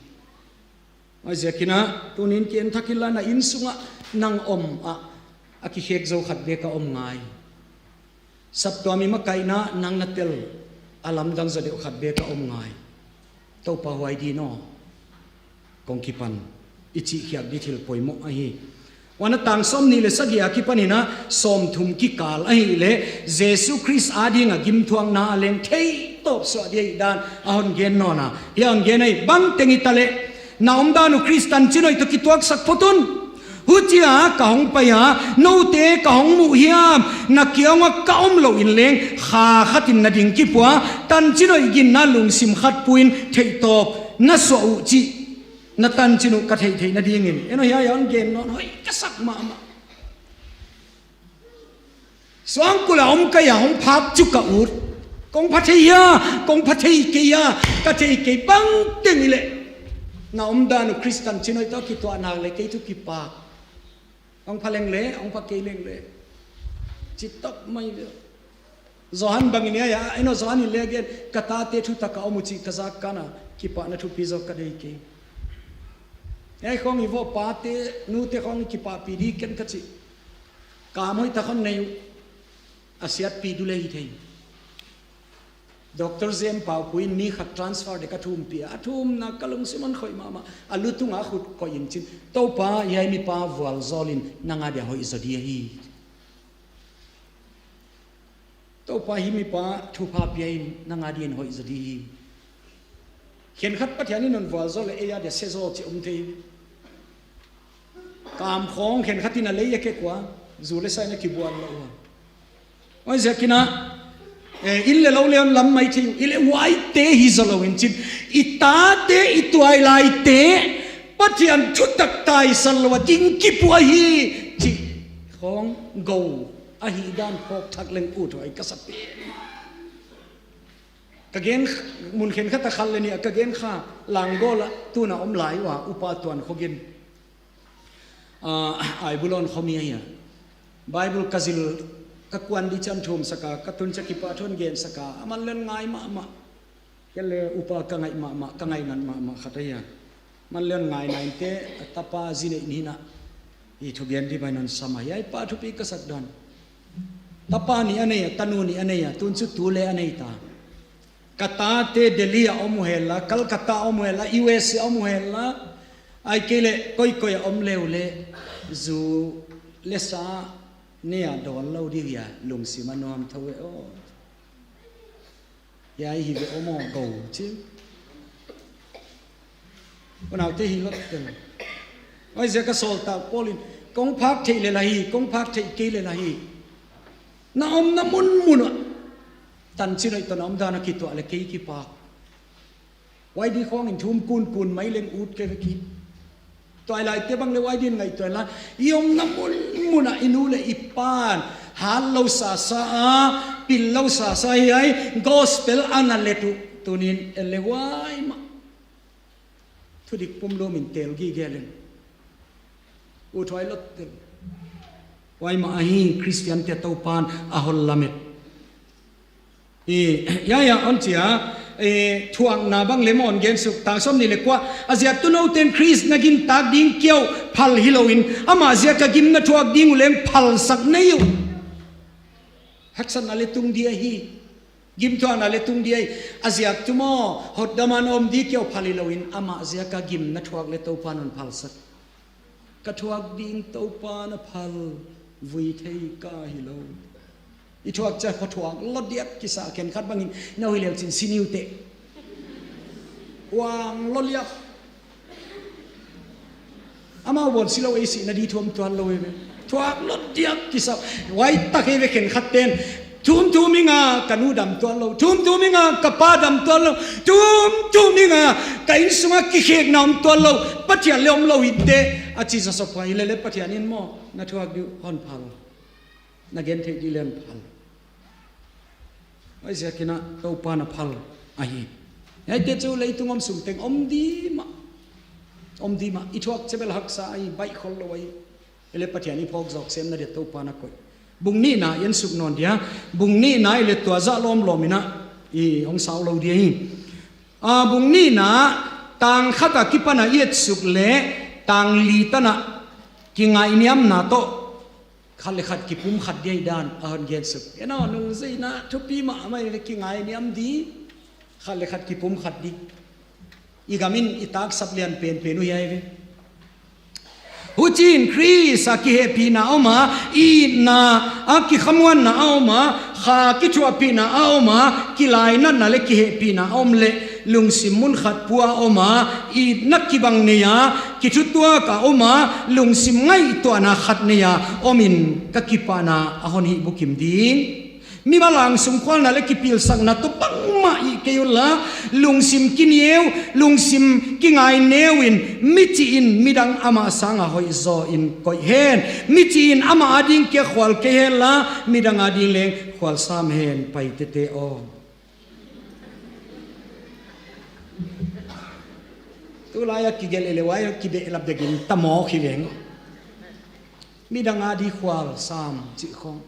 Huai ziakin ah tunin ki en thak inla, na inn sungah nang om ah a kikhek zo khat bek a om ngai. Saptuam i makaihna nang na tel a lamdang zaw deuh khat bek a om ngai. Topa huai din aw, kong kipan i cihkhiak di thil poimawh ahi. Huan a tang sawmnih le sagih a kipanin ah sawmthum kikal ahih leh Jesu Khrist adingah gimthuakna a leng theitawp suah di ahih dan a hon gen nawn a, hiah hon gen ahi. Bangteng hi ta leh na omdan uh Khrist tancin hoih tawh kituaksak phot un. Hucia ka hong pai a, note ka hong muh hiam? Na kiangah ka om loin leng kha khatin na ding kipua, tancin hoih ginna lungsim khat pu-in theihtawp na suah uh cih na tancin uh ka theihtheih nadingin. En aw, hiah hon gen nawn hoih ka sak mahmah. Suangkul a om ka hi a, hong phak cu ka ut. Kong pha thei hia, kong pha thei kei hia, ka thei kei bangteng hi leh na omdan uh Khrist tancin hoih tawh kituah nak leh kei thu kipak. Hong pha leng leh, hong pha kei leng leh, ci tawp mai ve. Johan bangin ei a, eno Johan in le a gen, ka tate thutak a om uh cih ka zak kana kipahna thupi zaw ka dei kei. Ei khawng i vawh pate nute khawng i kipahpih dih ken ka cih. Kam hoih tak hon nei uh. A siatpih dulei hi thei. Doctor Jem Pau Pui in mi khat transfer dek a thumpih a, a thumna ka lungsim hon khoih mahmah. A lu tungah a khut koih in cin, Topa, hiai mipa vualzawl in nang a dia hoih zaw dih ahi. Topa, hih mipa thupha pia in, nang a dingin hoih zaw dih hi. Khenkhat Pathian in hon vualzawl leh ei a dia sia zaw cih om thei. Kam khawng khenkhat in a lei a kek ua, zu le sa in a kibuan lo ua. Huaiziakin ah, eh, inn le lo le hon lam mai thei uh, i le huaite hi zaw lo in cin. I tate, i tuailaite Pathian thutak taisan lo a ding kipua hi cih khawng go ahih dan phawk thak leng uthuai ka sa pen. Ka gen mun khenkhat a khat le nih a ka gen kha, Langgawl ah tun a om lai uh a, Upa Tuan Khogin. Ah, Aibulon khuami ahi a. Bible ka zil, ka kuan dih ciang thumsak a, ka tun ciang kipahthu hon gensak a, a man le hon ngai mahmah. Kei le Upa ka ngaih mahmah, ka ngaih ngat mahmah khat ahi a. Man le hon ngaihna inteh, a tapa zi neih ni in ah, i thugen dih bang in hon sam a, hiai pa thupi ka sak dan. Tapa nih a nei a, tanu nih a nei a, tun chu tu le a nei ta. Ka tate Delhi a om uh hen la, Calcutta a om uh hen la, U S A a om uh hen la, ahih kei leh koikoi a om le uh leh, zu le sa nei a dawn lo ding hi a, lungsim a nuam tho e aw. Hiai hi ve om aw, go ci. Unaute, hi lottel. Huaiziak a sawltak Paul in, kong phak theih leh lah hi, kong phak theih kei leh lah hi. Na omna munmun ah tanchin hoih tawh na omdan a kituah leh kei kipak. Huai ding khawng in thum kunkun mai leng ut kei ve ki. Tuailaite bang le huai ding ngaihtuah inla, i omna munmun ah i nu le i pa'n hat lo sasa a, pil lo sasa, hiai gospel a na let uh, tuni in en le huai mah. Thudik pumlum in tel gige leng. Uthuai lottel. Huai mah ahi Khristiante Topa'n a hon lamet. I, ya, ya, hon ci a, i, thuakna bang le maw hon gensuk, tang sawmnih le kua, a ziak tuunote'n Khrist na gintak ding kiang uh phal hi lo in, amah ziak a gim na thuak ding uh leng phalsak nei uh. Haksatna le tung ding ahi. Gimthuakna le tung ding ahi. A ziak tuumaw, hotdam a na om ding kiang uh phal hi lo in, amah ziak a gim na thuak leh Topa'n hon phalsak. Ka thuak ding Topa'n a phal, vui thei ka hi lo. I thuak ciang kha thuak lua diak kisa, khenkhat bangin na hoih leu cin si ni uh teh. Uang lua liak. Amau bawn si lo, ei sihna ding thu om tuan lo ei ve. Thuak lua diak kisa. Huai tak ei ve khenkhatte'n. Thumthum ing a ka nu dam tuan lo. Thumthum ing a ka pa dam tuan lo. Thumthum ing a ka innsung a kikhekna om tuan lo. Pathian le om lo hi teh, a ci zaw sop huai leh leh Pathian in maw, na thuak ding uh hon phal. Na gen theih ding leh hon phal. Huaiziakin ah Topa'n a phal ahi. Hiaite chu leitung om sung teng om ding mah. Om ding mah. I thuak ciang bel haksa ahi, baih khol lo ahi. Ei leh Pathian i phawk zawk semna dia Topa'n a koih. Bung nihna i ensuk nawn dia. Bung nihna i leh tua zah lawmlawm in ah i hong sau lo dia hi. A, bung nihna tang khat a kipan a i etsuk leh tang li tan ah kingaihniamna tawh khat le khat kipumkhat ding ahih dan a hon gensuk. Eno, nungzuihna thupi mahmah ei ve, kingaihniam ding, khat le khat kipumkhat ding. I gam in i taksap lian penpen uh hiai ve. Huchiin Khrist a kihehpihna a om a, itna a kikhamuanna a om a, kha kithuahpihna a om a, kilainatna le kihehpihna a om leh, lungsim mun khat pua a om a, itna kibang nei a, kithutuak a om a, lungsim ngaihtuahna khat nei a om in ka kipahna a hon hih bukim ding. Mimal angsung khualna le kipilsakna tawh bangmah hih kei unla, lungsim kineu, lungsim kingaineu in, mi cih in midang amah sangin hoihzaw in koih hen. Mi cih in amah ading kia khual kei henla, midang ading leng khual sam hen, pai tete aw. Tulai a kigelh leh huai a kibehlap dek in tamawk hi veng. Midang ading khual sam cih khawng.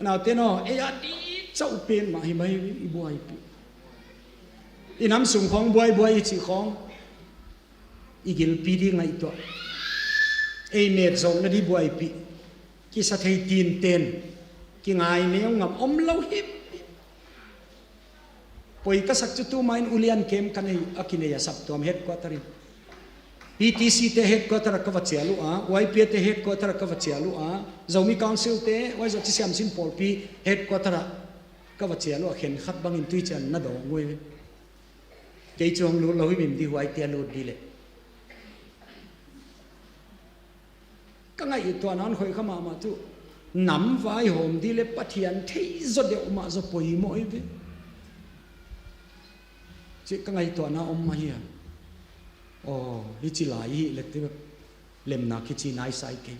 Naute naw, ei a dih cauh pen mah hi mai i buaipih. I nam sung khawng buaibuai i cih khawng i gilpi ding ngaihtuah. Ei met zawkna dih buaipih. Kisa thei tinten, kingai neu ngam om lo him. Poi ka sak cu tuma in ulian kem ka nei a kinei a saptuam headquarter in. P T C te headquarter ah ka va cial uh a, Y P A te headquarter ah ka va cial uh a, Zomi Council te, Y Z ci siamsin pawlpi headquarter ah ka va cial uh a, khen khat bangin tui cian na dawng uh hi. Kei cu hong lut lo hi mim di huai tia lut di leh. Ka ngaihtuahna hong hoih kha mahmah cu nam vaihawm dih le Pathian thei zaw deuh mah zaw poimawh hi ve. Cih ka ngaihtuahna om mah hi a. Aw, hi ci lai hi leh ti lemna kici naisai kei.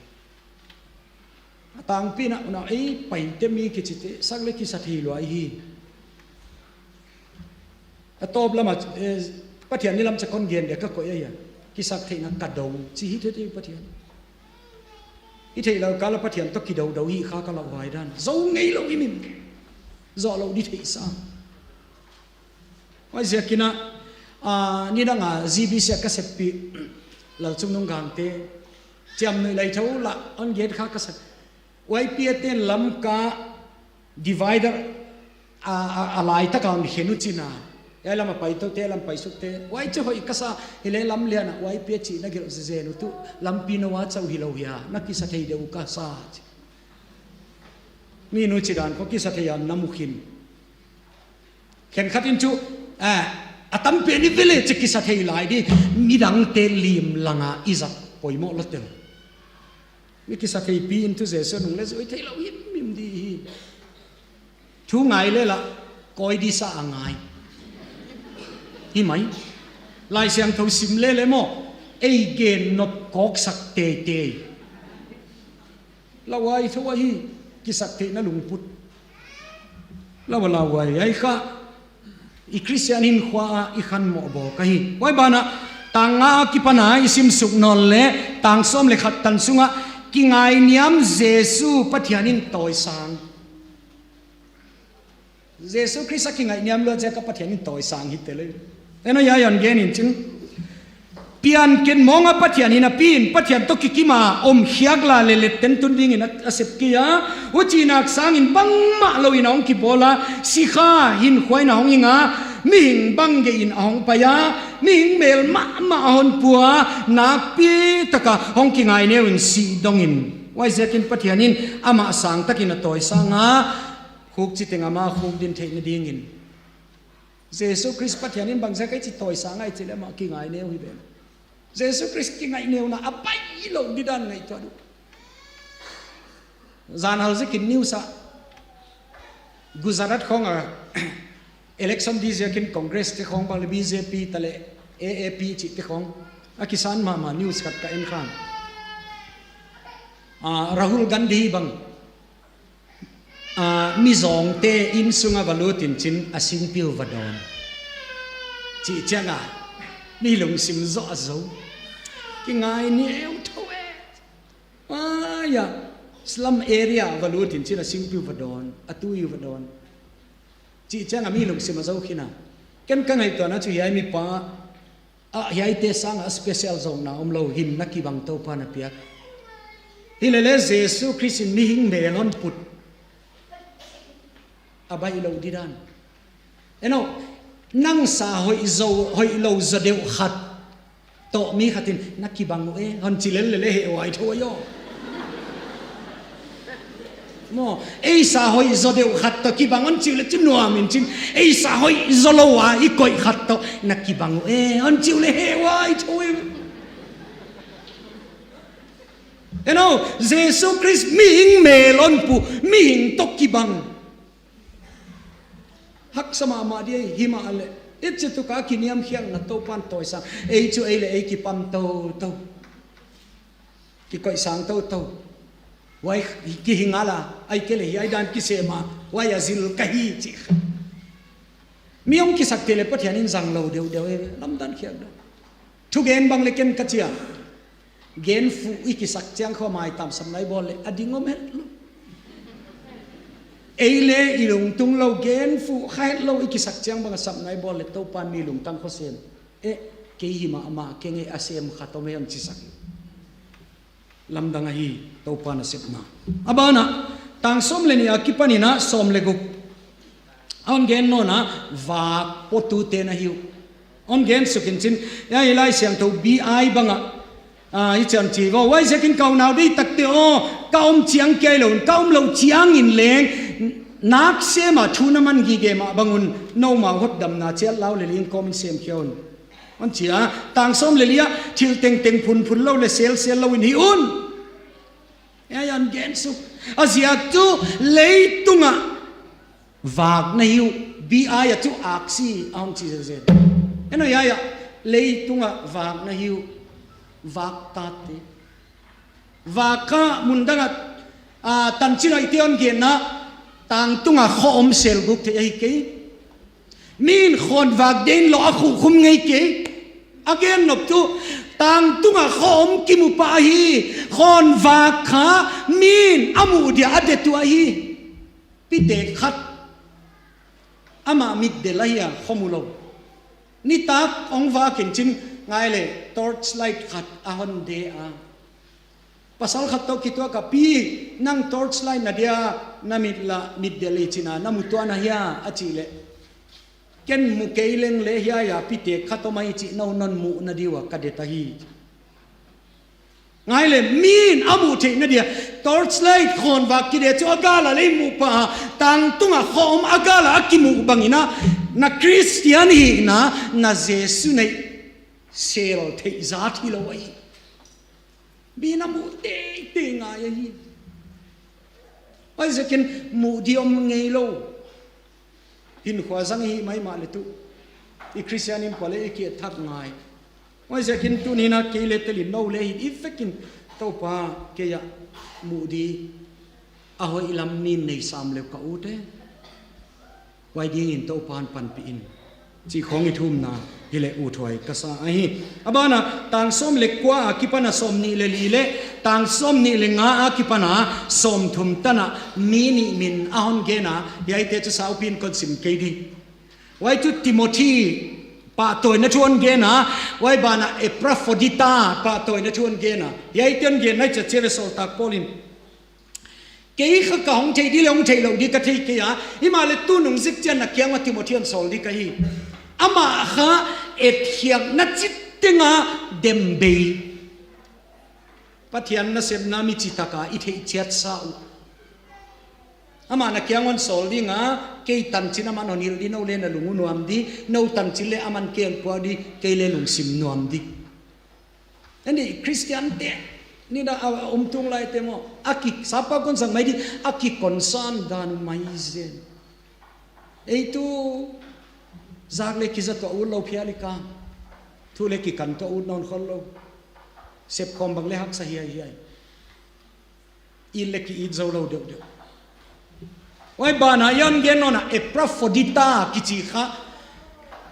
A tangpi in ah, unau ei Paite mi kicite sak le kisa thei luai hi. A tawp lamah, eh, Pathian ni lam ca kon gen dia ka koih ahi a. Kisak theihna ka do ci hi thei thei Pathian. I theih lo kala Pathian tawh kidodo hi kha ka lauhuai dan. Zo ngei lo i min. Zawh lo di theihsa. Huai ziakin ah, ah, nidang a G B C ah ka seppih Lalcung Nung Gangte ciamnuih lai tho lah on gen kha ka sak. Y P A ten Lamka divider a, a, a laitak a hong khen uh cin a. Ei lam a pai tote, lam pai sukte. Huai cu hoih ka sa, hi le lam lian ah Y P A cih na gelh zezen uh tuh lampi no a cauh hi lo hi a, na kisa thei deuh uh ka sa ci. Mi nu ci dan khaw kisa thei a na mu khin. Khenkhat in cu, eh, a tampi ni vele ci kisa thei lai di, midangte lim langa i zat poimawh lo tel. Mi kisa theipi in tu Jesu nung le zui thei lo himhim di hi. Thu ngai le lah, kawi di sa a ngai. Hi mai. Lai Siangtho sim le le maw, ei gen nop kawksak teitei. Lauhuai tho ahi, kisak theihna lungput. Lau a lauhuai, ai kha. I Khristian hinkhua ah i khanmawh bawk ahi. Huai banah, tang nga a kipan a i simsuk nawn le, tang sawm le khat tan sungah, kingainiam Jesu Pathian in tawisang. Jesu Khrist a kingaihniam luat ziak a Pathian in tawisang hi te le. En aw, hiai hon gen in cin. Pianken mawng a Pathian hi napi in Pathian tawh kikim a om khiak la le letten tun dingin a, a sep kei a. Huci nak sangin bangmah lo in a hong kibawl a, sikha hinkhua in a hong hing a, mihing bang gei in a hong pai a, mihing mel mahmah a hon pua, nakpi taka hong kingaineu in sih dongin. Huai ziakin Pathian in amah sangtakin a tawisang a, khuk ci teng ama khuk din theih nadingin. Jesu Khrist Pathian in bangziak a i ci tawisang a i ci le amah kingaineu hi ven. Jesu Khrist kingaihneuna a pai lo di dan ngaihtuah uh. Zan hal zikin news ah Gujarat khawng a election di ziakin Congress te khawng bang le B J P ta le A A P cih te khawng a kisan mahmah news khat ka en khan. Ah, Rahul Gandhi bang ah, mizawngte inn sungah va lut in cin a singpi uh va dawn. Cih ciangah mi lungsim zawh a zo. Kingainieu tho e. Ai-ah slum area ah va lut in cin a singpi uh va dawn, a tui uh va dawn. Cih ciangah mi lungsim a zo khin a. Ken ka ngaihtuahna cu hiai mipa ah hiaite sangah a special zawkna om lo, himna kibang Topa na piak. Hi lele Jesu Khrist in mihing mel hon put a baih lo di dan. En aw, nang sa hoih zo, hoih lo zaw deuh khat tawh mi khat in na kibang uh e hon ci lel lele heh huai tho aw. Maw, ei sa hoih zaw deuh khat tawh kibang hon ci uh le cu nuam in cin, ei sa hoih zaw lo a i koih khat tawh na kibang uh e hon ci uh le heh huai tho e. En aw, Jesu Khrist mihing mel hon pu, mihing tawh kibang. Haksa mahmah di ei, himah leh i ci tuka kiniamkhiakna Topan tawisang. Ei cu ei le ei kipam toto. Kikoihsang toto. Huai kihing a la, ai kei le hiai dan kisem a, huai a zil ka hi cih kha. Mi hong kisak te le Pathian in zang lo deuhdeuh e, lamdan khiak deuh. Thugen bang le ken ka ci a. Gen fuh i kisak ciang khua maitam sapna i bawl le a ding om het lo. Ei le i lungtung lo, gen fuh kha het lo i kisak ciang bang a sapna i bawl le Topa in mi lungtang khua sem. Eh, kei hi mahmah keng e, a sem khat om e hong cisak hi. Lamdang ahi Topa nasepna. A banah, tang sawm le nih a kipanin ah sawm le guk a hong gen nawn a, vak puatute na hi uh. Hong gen suk in cin, ya, i Lai Siangtho B I bangah, ah, i cian ci vaw, huaiziakin ka unau deitakte aw, ka om ciang kia hi lo in, ka om lo ciangin leng nak sem a thu na man gige mah bangun, nomau hotdamna ciat lau le ling kawmin semkhia un. Hong ci a, tang sawm le li ah, thil tengteng phunphun lo le selsel lo in hi un. Ei, hong gen suk. A ziak cu leitungah vak na hi uh. B I ah cu aksi a hong ci zenzen. En aw, ei ah leitungah vak na hi uh. Vak tate. Vak kha mundangah, ah, tancin hoihte hong genna, tangtungah khuaom selguk theih ahi kei. Mi in khawnvak deih in lawh a khuhkhum ngei kei. A gen nop cu, tangtungah khuaom kimu pah ahi. Khawnvak kha mi in a muh dia a det uh ahi. Pitek khat, amah mitdel ahi a, khuamu lo. Nitak hong vak in cin, ngai le torchlight khat a hon de a, pasal khat tawh kituak a, pi, nang torchlight na dia na mit lah mitdel hi cin a, na mu tuan ahia, a cih leh, ken mu kei leng le hiai a pitek khat om ahi cih no non muh na di uh a ka det ahi. Ngai le, mi in a muh theih na dia torchlight khawnvak kide cu a gal ah lei muh pah a, tangtungah khuaom a gal ah a kimuh bangin ah, na Khristian hihna na Jesu neih sel theih zat hi lo ahi. Mi in a muh teitei ngai ahi. Huaiziakin muh di om ngei lo. Hinkhua zang i hih maimah le tuh, i Khristian innkuan le i ki-etthak ngai. Huaiziakin tuni in ah kei le telin no le hin i vekin, Topa, kei ah muh di a hoih lam mi in nei sam le uh ka ut e. Huai dingin Topa in panpih in, cih khawng i thumna hi leh uthuai ka sa ahi. A banah, tang sawm le kua a kipan a sawm nih le li le tang sawm nih le nga a kipan a sawm thum tan ah mi nih min a hon gen a, hiaite cu saupi in kon sim kei ding. Huai cu Timothy pahtawina thu hon gen a, huai banah Epaphroditus pahtawina thu hon gen a, hiaite hon gen nai ciat ciat ve. Sawltak Paul in, kei kha ka hong thei di le hong thei lo di ka thei kei a, himahleh tu nung zik ciang na kiangah Timothy hon sawl di ka hi. Amah kha etkhiakna citeng a dem bei. Pathian nasepna mi citak a i theih ciat sa uh. Amah na kiang hon sawl ding a, kei tancin aman hon hilh di, no le na lung uh nuam di, no tancin le aman kei hon puak di, kei le lungsim nuam di. Anih Khristiante ni dah a om tung laite maw, a ki, sapa kon sang mai di, a ki concern dan uh mai zen. Ei tu zak le kiza tuah ut lo phial i ka, thu le kikan tuah ut nawn khol lo. Sepkhawm bang le haksa hiaihiai. It le ki-it zo lo deuhdeuh. Huai banah i hon gen nawn a, Epaphroditus kici kha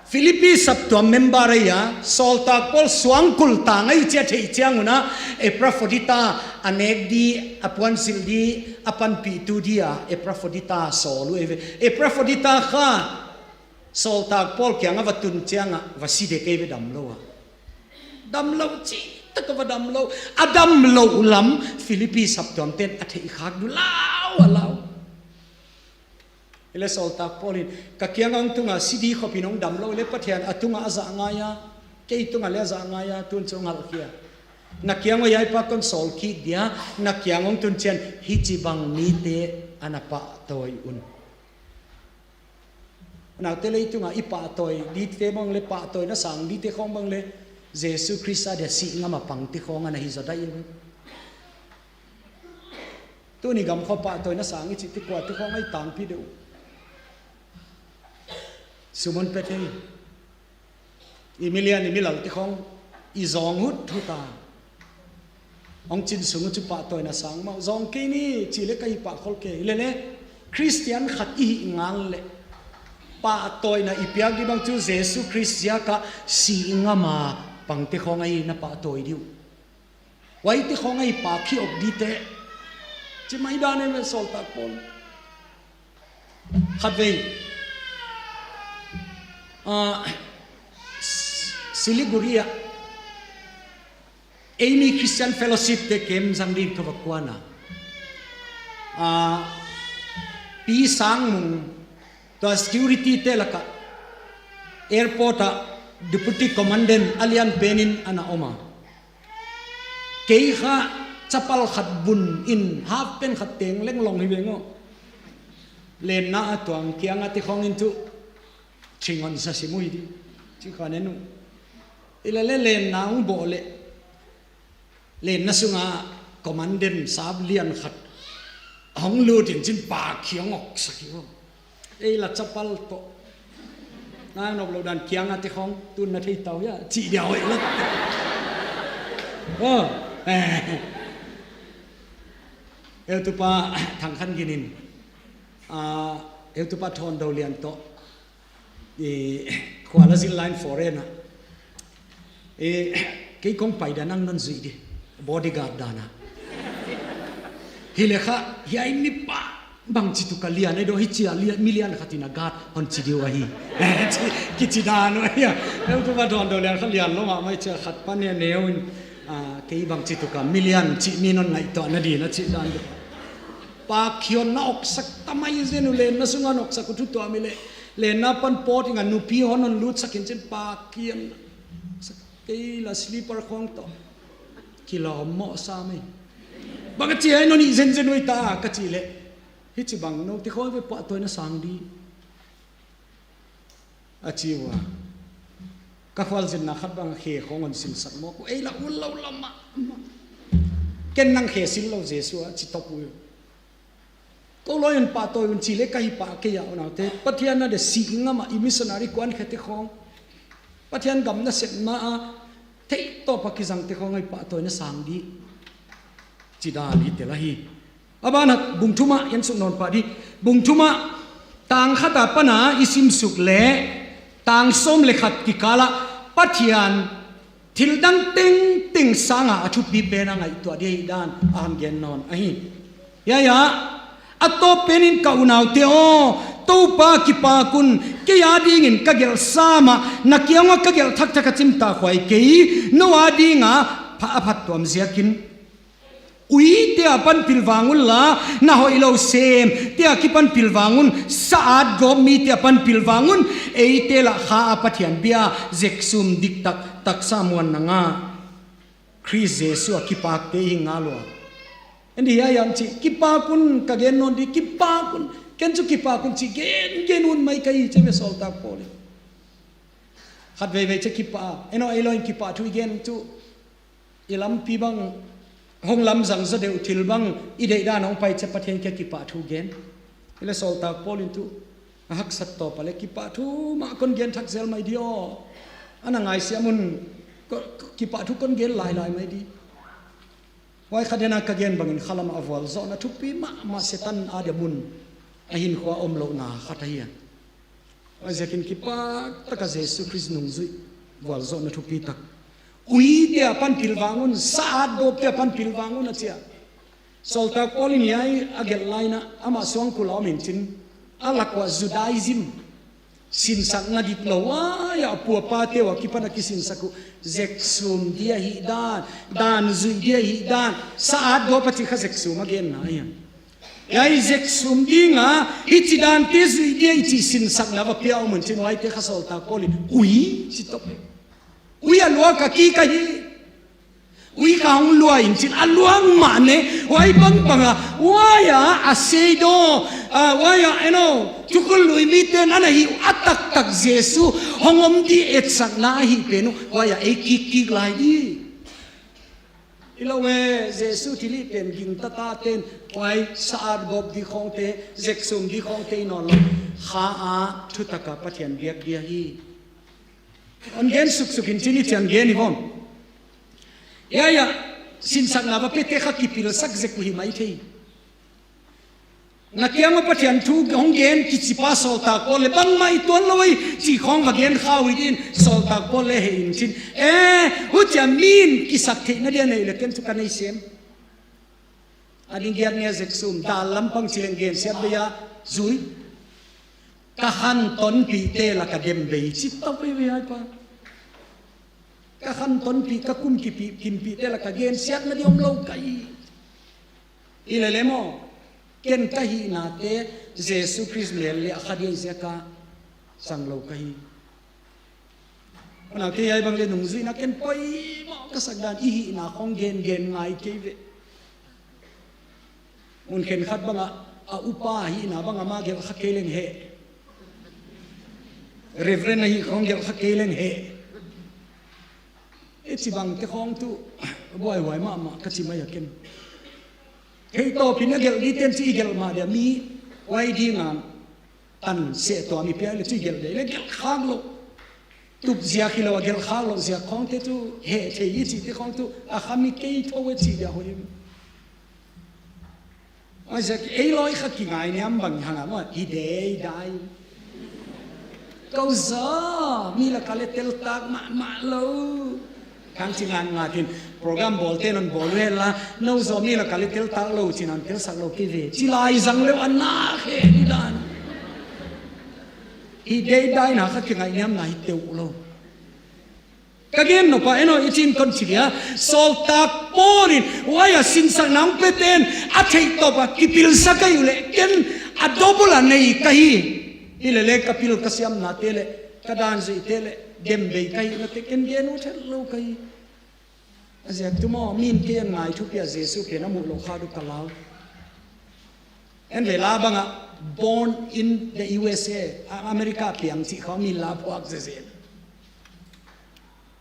Philippi saptuam member ahi a, Sawltak Paul suangkul tang ahi ci a theih ciangun ah, Epaphroditus a nek di, a puansilh di, a panpihtu di a Epaphroditus sawl uh ei ve. Epaphroditus kha Sawltak Paul kiangah va tun ciangah va si dek ei ve, dam lo a. Dam lo, cih tak a va dam lo. A dam loh lam Philippi saptuamte in a theih khak duh lau a lau. Hi le Sawltak Paul in, ka kiangah hong tung a si di khop in hong dam lo le Pathian a tungah a zah ngai a, kei tungah le a zah ngai a, tun cu hong halhkhia. Na kiang uh hiai pa kon sawl kik dia, na kiang hong tun ciang hici bang mite a na pahtawi un. Naute, leitungah i pahtawi dite bang le, pahtawina sang dite khawng bang le, Jesu Khrist a dia sih ngam a pangte khawng a na hi zaw daih uh. Tuni gam khua pahtawina sang i cihte kuate khawng a i tangpi deuh uh. Sum hon pia thei. I milian i milalte khawng i zawng huthut a, hong cin sung uh cu pahtawina sang mah uh. Zawng kei ni cih le ka hi pah khol kei. Hi le le, Khristian khat i hih ngal le pahtawina i piak dih bang cu Jesu Khrist ziak a sih ngam a pangte khawng a i na pahtawi dih uh. Huaite khawng a i pahkhia op dite. Ci mai dan e, Sawltak Paul. Khatvei, ah, Siliguri ah eimi Christian Fellowship te kem zang ding ka va kuan a, ah, Pi Sang Mung, tua security te lakah, airport ah deputy commandant a lian penin a na om a. Kei kha chapal khat bun in half pant khat teng leng long hi veng aw. Lenna a tuang kiang a te khong in tu thingon sa sim uh hi di. Ci kha nen uh. Ila le lenna hong bawh leh, lenna sungah commandant sap lian khat hong lut in cin Pa Khiang hong oksak hi aw. Ei la chapal tawh. Nang nop lo dan kiang a te khong tun na thei tau hia, cih dia hoih lo. Oh. Eh. Eutupa Thang Khan Gin in, ah, Eutupa Thawn Do Lian tawh, i, khua la zin line foreign ah, i, kei kong pai dan nang non zuih di, bodyguard dan ah. Hi le kha, hiai mipa bangci tuk a lian ei do, hi cia lian, milian khat in a guard hon ci diu ahi. Ci, kici dan uh ahi a. Eutupa Thawn Do Lian kha lian lo mahmah, cia khat pa ne neu in, ah, kei bangci tuk a milian ci mi non ngaihtuah na di na ci dan uh. Pa Khiang na oksak tamai zen uh, lenna sungah na oksak uh thu tuam hi leh. Lenna pan pawt ing a nupi hon hon lutsak in cin Pa Khiang. Kei la slipper khong tawh kilawm mawh sa mei. Bang a ci ai no nih zenzen uh ei ta ka cih leh, hi ci bang no te khong ve pahtawi na sang di. A ci uh a, ka khualzinna khat bang khe khong hon sinsak mawk uh ei la un lo lam ah. Ken nang khe sin lo Jesu a ci top uh. Ko lawi un pahtawi un ci le ka hi pah kei a unaute. Pathian na de sih ngam ah i missionary kuan khete khong, Pathian gam na sep ma a theih tawp a kizangte khong a i pahtawi na sang di. Ci dan hi tel ahi. A banah bung thum ah i en suk nawn pah di. Bung thum ah tang khat a pana i simsuk leh tang sawm le khat kikal ah Pathian thil dang tengteng sangin a thupi pen a ngaihtuah ding ahih dan a hong gen nawn ahi. Hiai ah, a tawp penin ka unaute aw, Topa kipak un, kei adingin ka gelhsa mah, na kiangah ka gelh thakthak a cimtakhuai kei, no adingin a pha-, a phattuam ziakin. Uite a pan pilvang unla, na hoih lo semte a kipan pilvang un, sa-at gawp mite a pan pilvang un, eite lah Kha a Pathian bia zeksum diktak taksa muan nang a, Khrist Jesu a kipakte i hi ngal uh a. En di hiai ah cih, kipak un ka gen nawn di, kipak un, ken cu kipak un cih gen gen un mai ka hi ci ve sawltak Paul in. Khat veivei ci kipah, en aw ei lo in kipah thu i gen cu i lampi bang hong lamzang zaw deuh, thil bang i deih dan hong pai ciang Pathian kiang kipah thu gen. Hi le sawltak Paul in tu a haksat tawp a le kipah thu mah kon gen thak zel mai di aw. A na ngaisiam un, ko-, kipah thu kon gen lailai mai di. Huai kha dena ka gen bangin khalam a vualzawhna thupi mahmah Setan a dia mun a hinkhua om lohna khat ahi a. Huaiziakin kipak taka Jesu Khrist nungzuih vualzawhna thupi tak. Uite a pan pilvang un, sa-at gawpte a pan pilvang un a ci a. Sawltak Paul in hiai a gelh lai-in ah, amah suangkulh a om in cin, a lak uah Judaism, sinsakna dit lo, huai ah a pu a pate uh a kipan a kisinsak uh, zeksum di ahih dan, dan zuih di ahih dan, sa-at gawp a cih kha zeksum a genna ahi a. Hiai zeksum dinga, hici dante zuih dia i cih sinsakna va pia om un cin, huaite kha sawltak Paul in ui ci top hi. Ui a luak a kik ahi. Ui kha hong lua in cin a luang mah ne, huai bangbang a, huai ah a seidaw, ah, huai ah, en aw, thukhun lui mite in a na hih uh a taktak Jesu hong om di etsakna ahih pen uh, huai ah ei kikkik lai di. I lo e, Jesu thilhih pen gingta taten, huai sa-at gawp di khawngte, zeksum di khawngte i nawn lo, Kha a thutak a Pathian biak di ahi. Hon gen suksuk in cin i cian gen i vom. Hiai ah, sinsakna va piate kha kipilsak zek uh hi mai thei. Na kiangah Pathian thu hong gen kici pa sawltak Paul le bangmah i tuan lo ei cih khawng va gen kha uh hi din, sawltak Paul le hei in cin. Eh, hucia mi in kisak theihna dia nei le ken cu ka nei sem. A ding giat nia zeksum, dal lampang ci leng gensiat bei a zui. Ka khantonpihte la ka dem bei ci tawh veve ai pa. Ka khantonpih, ka kum kipi, kimpihte la ka gensiatna ding om lo ka hi. I lele maw, ken ka hihnate Jesu Khrist mel le a kha ding ziaka sang lo ka hi. Unau kei ai bang le nungzuihna ken poimawh ka sak dan i hihna khong gengen ngai kei ve. Mun khenkhat bangah a upa hihna bangah ma gelh kha kei leng heh. Reverend ahi khong gelh kha kei leng heh. I ci bangte khong tu buaihuai mahmah ka ci mai a ken. Kei tawpin a gelh diten ci i gelh mah dia mi uai dinga tan seh tua mi pia le ci gelh dei le gelh khak loh. Tup ziak hi lo a gelh khak loh ziak khawngte cu heh thei i cihte khawng tu a khami kei tho e cih dia hoih. Ei lawi kha kingai niam bang hanga maw i dei dai. Ko zaw mi laka le teltak mahmah lo. Khang ci ngan ngatin program bawlte non bawl uh hela no zaw mi laka le teltak lo ci nan telsak lo kei ve ci lai zang leuh a nak he ni dan. Hi deidai na kha kingaihniamna hi teuh lo. Ka gen nop ah eno i cin ton ci dia sawltak Paul in huai a sinsakna hong peten a theih tawp a kipilsak ahi uh leh ken a dobol a nei ka hi. Hi lele ka pil ka siamnate le ka danzuihte le dembei ka hi nate ken gen uh thet lo ka hi. A ziak tu maw min kei a ngai thupi a Jesu pen a muh loh kha duh ka lau. En ve la bangah born in the U S A, America piang cih khawng min la phuak zezen.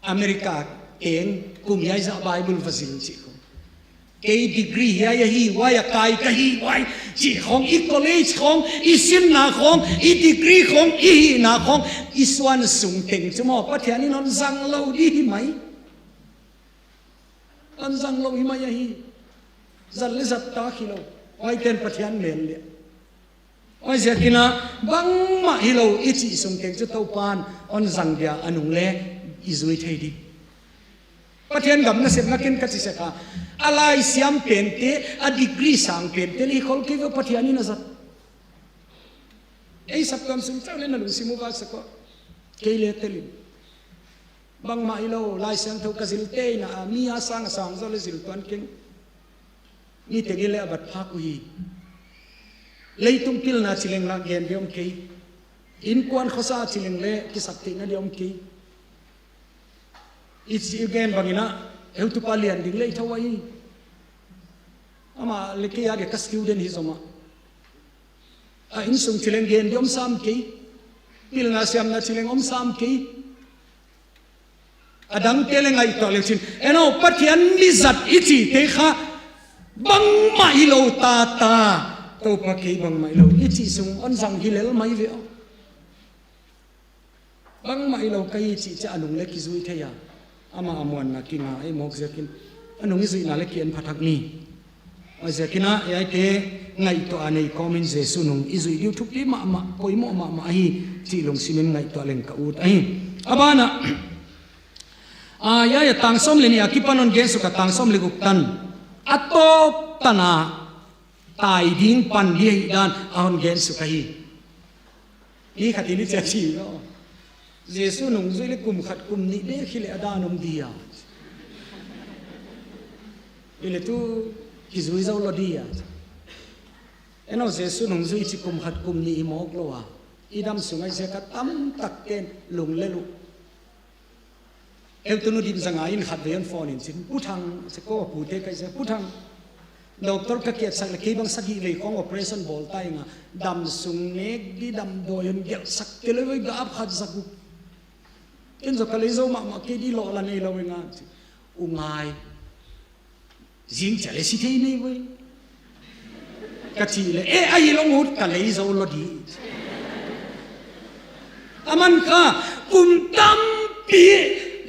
America teng kum hiai zah Bible va zin cih khawng. Kei degree hiai ahi huai a kai ka hi huai cih khawng i college khawng i sinna khawng i degree khawng i hihna khawng i suan sung teng cu maw Pathian in hon zang lo dih hi mai. An zang lo hi mai ahi. Zat le zat tak hi lo. Huaiten Pathian mel liah. Huai ziakinah bangmah hi lo i cih sungteng cu Topan hon zang dia a nung le i zui thei ding. Pathian gam nasepna ken ka ci sek a, a laisiam pente a degree sang pente le i khol kei ve Pathian in a zat. Ei saptuam sung cau le na lungsim uh vaksak aw. Kei le telin bangmah hi lo, Lai Siangtho ka zil teina a mi a sang a sang zaw le zil tuan keng. Mi tegin le a bat phak uh hi. Leitung pilna cileng la gen dia om kei. Innkuan khuasa cileng le kisak theihna dia om kei. I ci i gen banginah heutupa lian ding le i tho ahi. Amah le kei a dia ka student hi zomah. A innsung cileng gen dia om sam kei. Pilna siamna cileng om sam kei. A dangte le ngaihtuah le cin eno Pathian mizat i cite kha bangmah hi lo tata. Topa kei bangmah hi lo i cih sung hon zang hi lel mai ve aw. Bangmah hi lo ka hi cih ciah a nung le kizui thei a amah a muanna kinga ei mawk ziakin a nung i zuihna le ki-en phathak ni. A ziakinah ei aite ngaihtuah a nei kawmin Jesu nung i zuih diu thupi mahmah poimawh mahmah ahi cih lungsimin ngaihtuah leng ka ut ahi. A banah a yaya tang sawm le nih a kipan hon gensuk a tang sawm le guk tan a tawp tana tai ding pan dih ahih dan a hon gensuk ahi. Mi khat in i ciah ci lo. Jesu nungzui le kum khat kum nih bek hi le a dan om dia. I le tu kizui zo lo dia. Eno Jesu nungzui ci kum khat kum nih i mawk lo a i dam sung ai ziaka tamtak ten lung le luh. Eutunu dim zanga in khat vei an phone in cin Pu Thang se ko pute kai se Pu Thang. Doctor ka kiatsak le kei bang sagih vei khawng operation bawl ta inga dam sung nek di dam dawi an gelhsak te le vei ga ap khat zak uh. Ken zo ka lei zo mahmah kei di lawh la nei lo inga ci. U ngai. Zing cia le si thei nei voi. Ka cih le eh ahi long ut ka lei zo lo di. A man kha kum tampi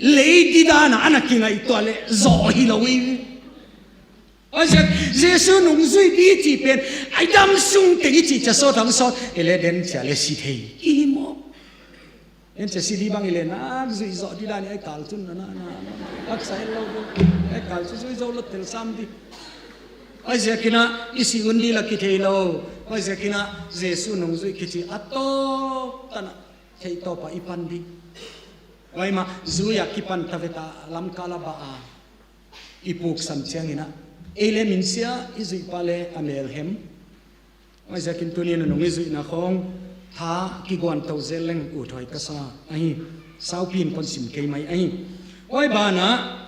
lei di dana ana kingaihtuah le zawh hi lo i. A ziak Jesu nungzui di cih pen ai dam sung teng i cih cia sawt hang sawt ele den cia le si thei i hi maw? En cia si di bang i le nak zuih zawh di dan i ai kal cun na na na na haksa en lo ding ai kal cu zuih zo lo tel sam di. Huaiziakin ah i sih un ding la kithei lo. Huaiziakin ah Jesu nungzui kici a tawp tanah theih tawpah i pan ding. Huai mah zui-ah kipan ta veta lamkal a bah a i puksan ciangin ah ei le minsia i zuihpa le a melhem. Huaiziakin tuni-in a nung i zuihna khawng tha kiguan to zel leng ut huai ka sa ahi. Saupi in kon sim kei mai ahi. Huai banah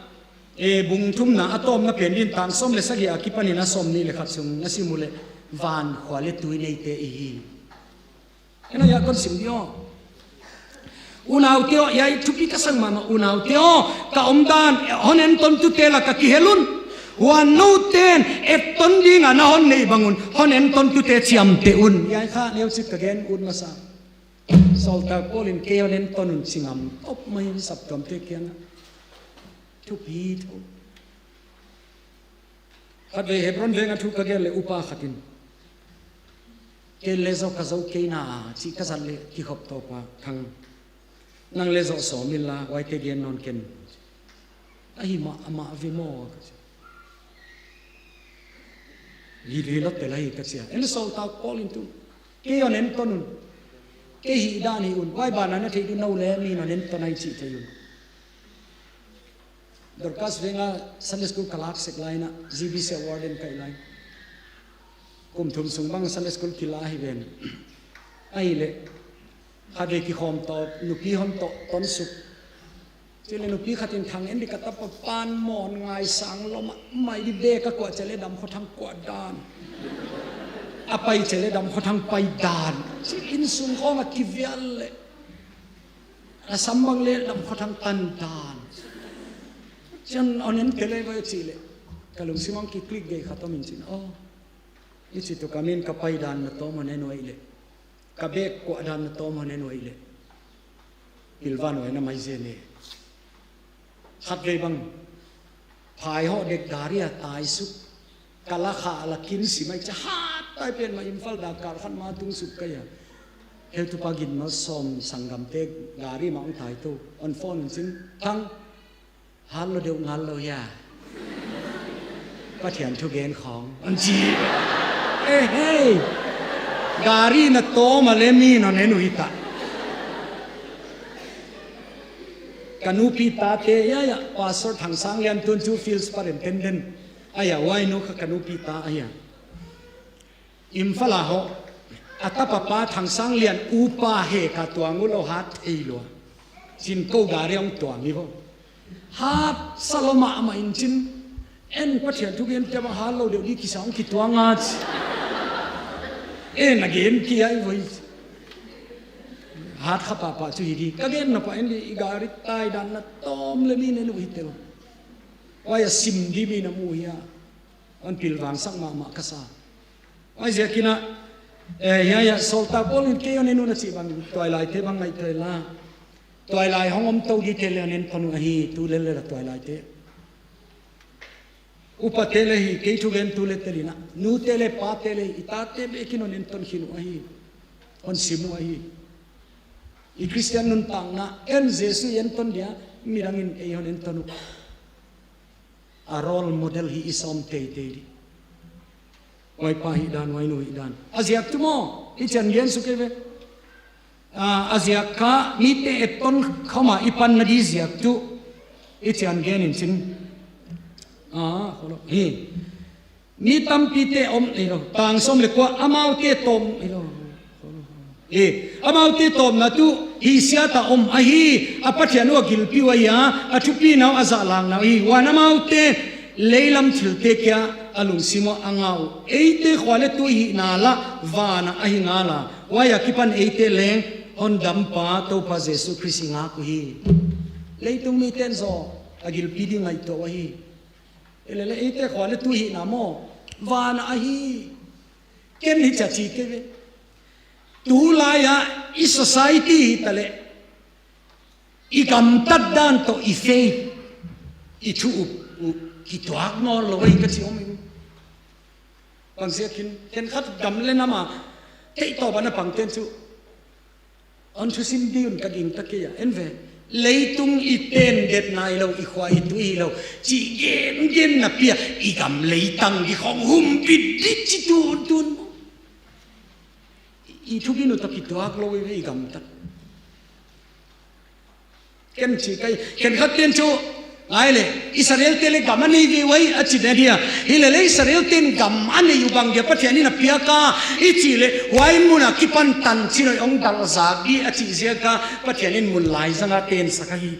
e, bung thumna a tawpna pen ding tang sawm le sagih a kipanin a sawm nih le khat sung na sim uh leh van khua le tui neite i hi. Ena ya kon sim ding aw. Unaute aw, ya i thupi ka sang mahmah unaute aw, ka omdan hon entontute lak a kihel un. Huan note'n etton dingin na hon neih bangun hon entontute ciamteh un. Ya i kha neucik ka gen ut masa. Sawltak Paul in kei hon enton un ci ngam tawp mai saptuamte kiangah. Thupi tho. Khatvei Hebron veng a thu ka gen leh upa khat in, kei le zawh ka zo kei na a cih ka zat leh kikhop tawp a, Thang, nang le zawh sawm inla huaite gen nawn ken. Ahi mah, amah ve maw ka ci. Hi, hi lottel ahi ka ci a. En le Sawltak Paul in tu, kei hon enton un. Kei hih dan hi un. Huai banah na theih ding, no le mi hon enton ahi cih thei un. Dorcas veng a Sunday school ka lak sek lai-in ah, G B C a warden ka hih lai. Kum thum sung bang Sunday school kila hi ven. Ahih leh khatvei kikhawm tawh nupi hon tawh tonsuk. Ci leh nupi khat in, Thang, en dih, ka tapa pan mawn ngaisang lua mahmah hi, bek a kuah ciang leh Dam Khua Thang kuah dan, a pai ciang leh Dam Khua Thang pai dan. Ci, inn sung khawng a kivial leh a sam bang leh Dam Khua Thang tan dan. Ciang hon en kei leh vai ci leh ka lungsim ah ki-click gei khat om in cin, aw, i ci tu ka min ka pai dan na tawm hon en uh ahih leh, ka bek kuah dan na tawm hon en uh ahih leh, pilvan uh a na mai zen e. Khatvei bang phaihawh dek gari a taisuk, ka la khah la kin sim ahih ciang hat tai pen mah, Imphal dak kal khat ma tung suk ka hi a. Heutupa Gin Malsawm sanggamte gari mah hong taito. Hon phone in cin, Thang, hat lo deuh ngal lo hia? Pathian thugen khawng hon ci. Eh hei, gari na tawm a leh mi hon en uh hi ta. Ka nupi tate, ya, ya, Pastor Thang Sang Lian, tun chu field superintendent. Aya, huai nu kha ka nupi ta ahi a. Imphal a hawh, a tapa pa Thang Sang Lian upa hek a tuang uh lo, hat thei lua. Cin ko gari hong tuang hi vo. Hat sa lua mahmah in cin, en Pathian thugente bang hat lo deuh ding kisa hong kituang a ci. En a gen kia i voi. Hat kha pahpah cu hi ding. Ka gen nop ah en dih, i gari tai dan na tawm leh mi hon en uh hi teh. Huai a sim ding mi na mu hia? Hon pilvangsak mahmah ka sa. Huaiziakin ah, eh, hiai ah Sawltak Paul in kei hon en un a cih bang, tuailaite bang ngaihtuah inla. Tuailai hong om to dingte leh hon enton uh ahi, tu lel lel a tuailaite. Upate leh hi, kei thugen tu leh tel in ah, nute leh pate leh hi, i tate bek in hon enton khin uh ahi. Hon sim uh ahi. I Khristian nuntakna, en Jesu i enton dia, midang in ei hon enton uh. A role model hi i sawm teitei dih. Huai pa hih dan, huai nu hih dan. A ziak tu maw, i cian gen suk ei ve. Ah, a ziak kha mite etton khawm a i panna ding ziak tu i cian gen in cin. Ah, kholo. Hi. Mi tampite om ei lo. Tang sawm leh kua, amaute tawm ei lo. Eh, amaute tawpna tu hihsiat a om ahi, a Pathian uh a gilpi uh ahi a, a thupina uh a zahlakna uh ahi. Huan amaute leilam thilte kia a lungsim uh a ngah uh. Eite khua leh tui hihna lah van ah ahi ngal a, huai a kipan eite leng hondampa Toupa Jesu Khrist i ngak uh hi. Leitung mite'n zaw a gilpi ding ngaihtuah uh ahi. Ei leh leh eite khua leh tui hihna maw, van ah ahi. Ken hici a ci kei ve. Tulai ah i society hi ta leh, i gamtat dan tawh i faith, i thu up uh kituak nawn lo hi ka ci om in. Bang ziakin, khenkhat gam leh nam a theih tawp a na pangte'n cu hon thusim ding un ka gingta kei a, en ve. Leitung i ten det nai lo, i khua i tui hi lo, ci gengen napi-a i gam leitang ding khawng humbit ding ci tuntun. I thugin uh tawh kituak lo i gamtat. Ken ci kai, khenkhat ten cu, ngai le, Israel te le gam a nei ve uai a ci dan hi a. Hi le le Israel ten gam a nei uh bang dia Pathian in a piak a, i ci le, huai mun a kipan tan ci noi ong dal zak ding a ci ziak a, Pathian in mun lai zang a tensak ahi.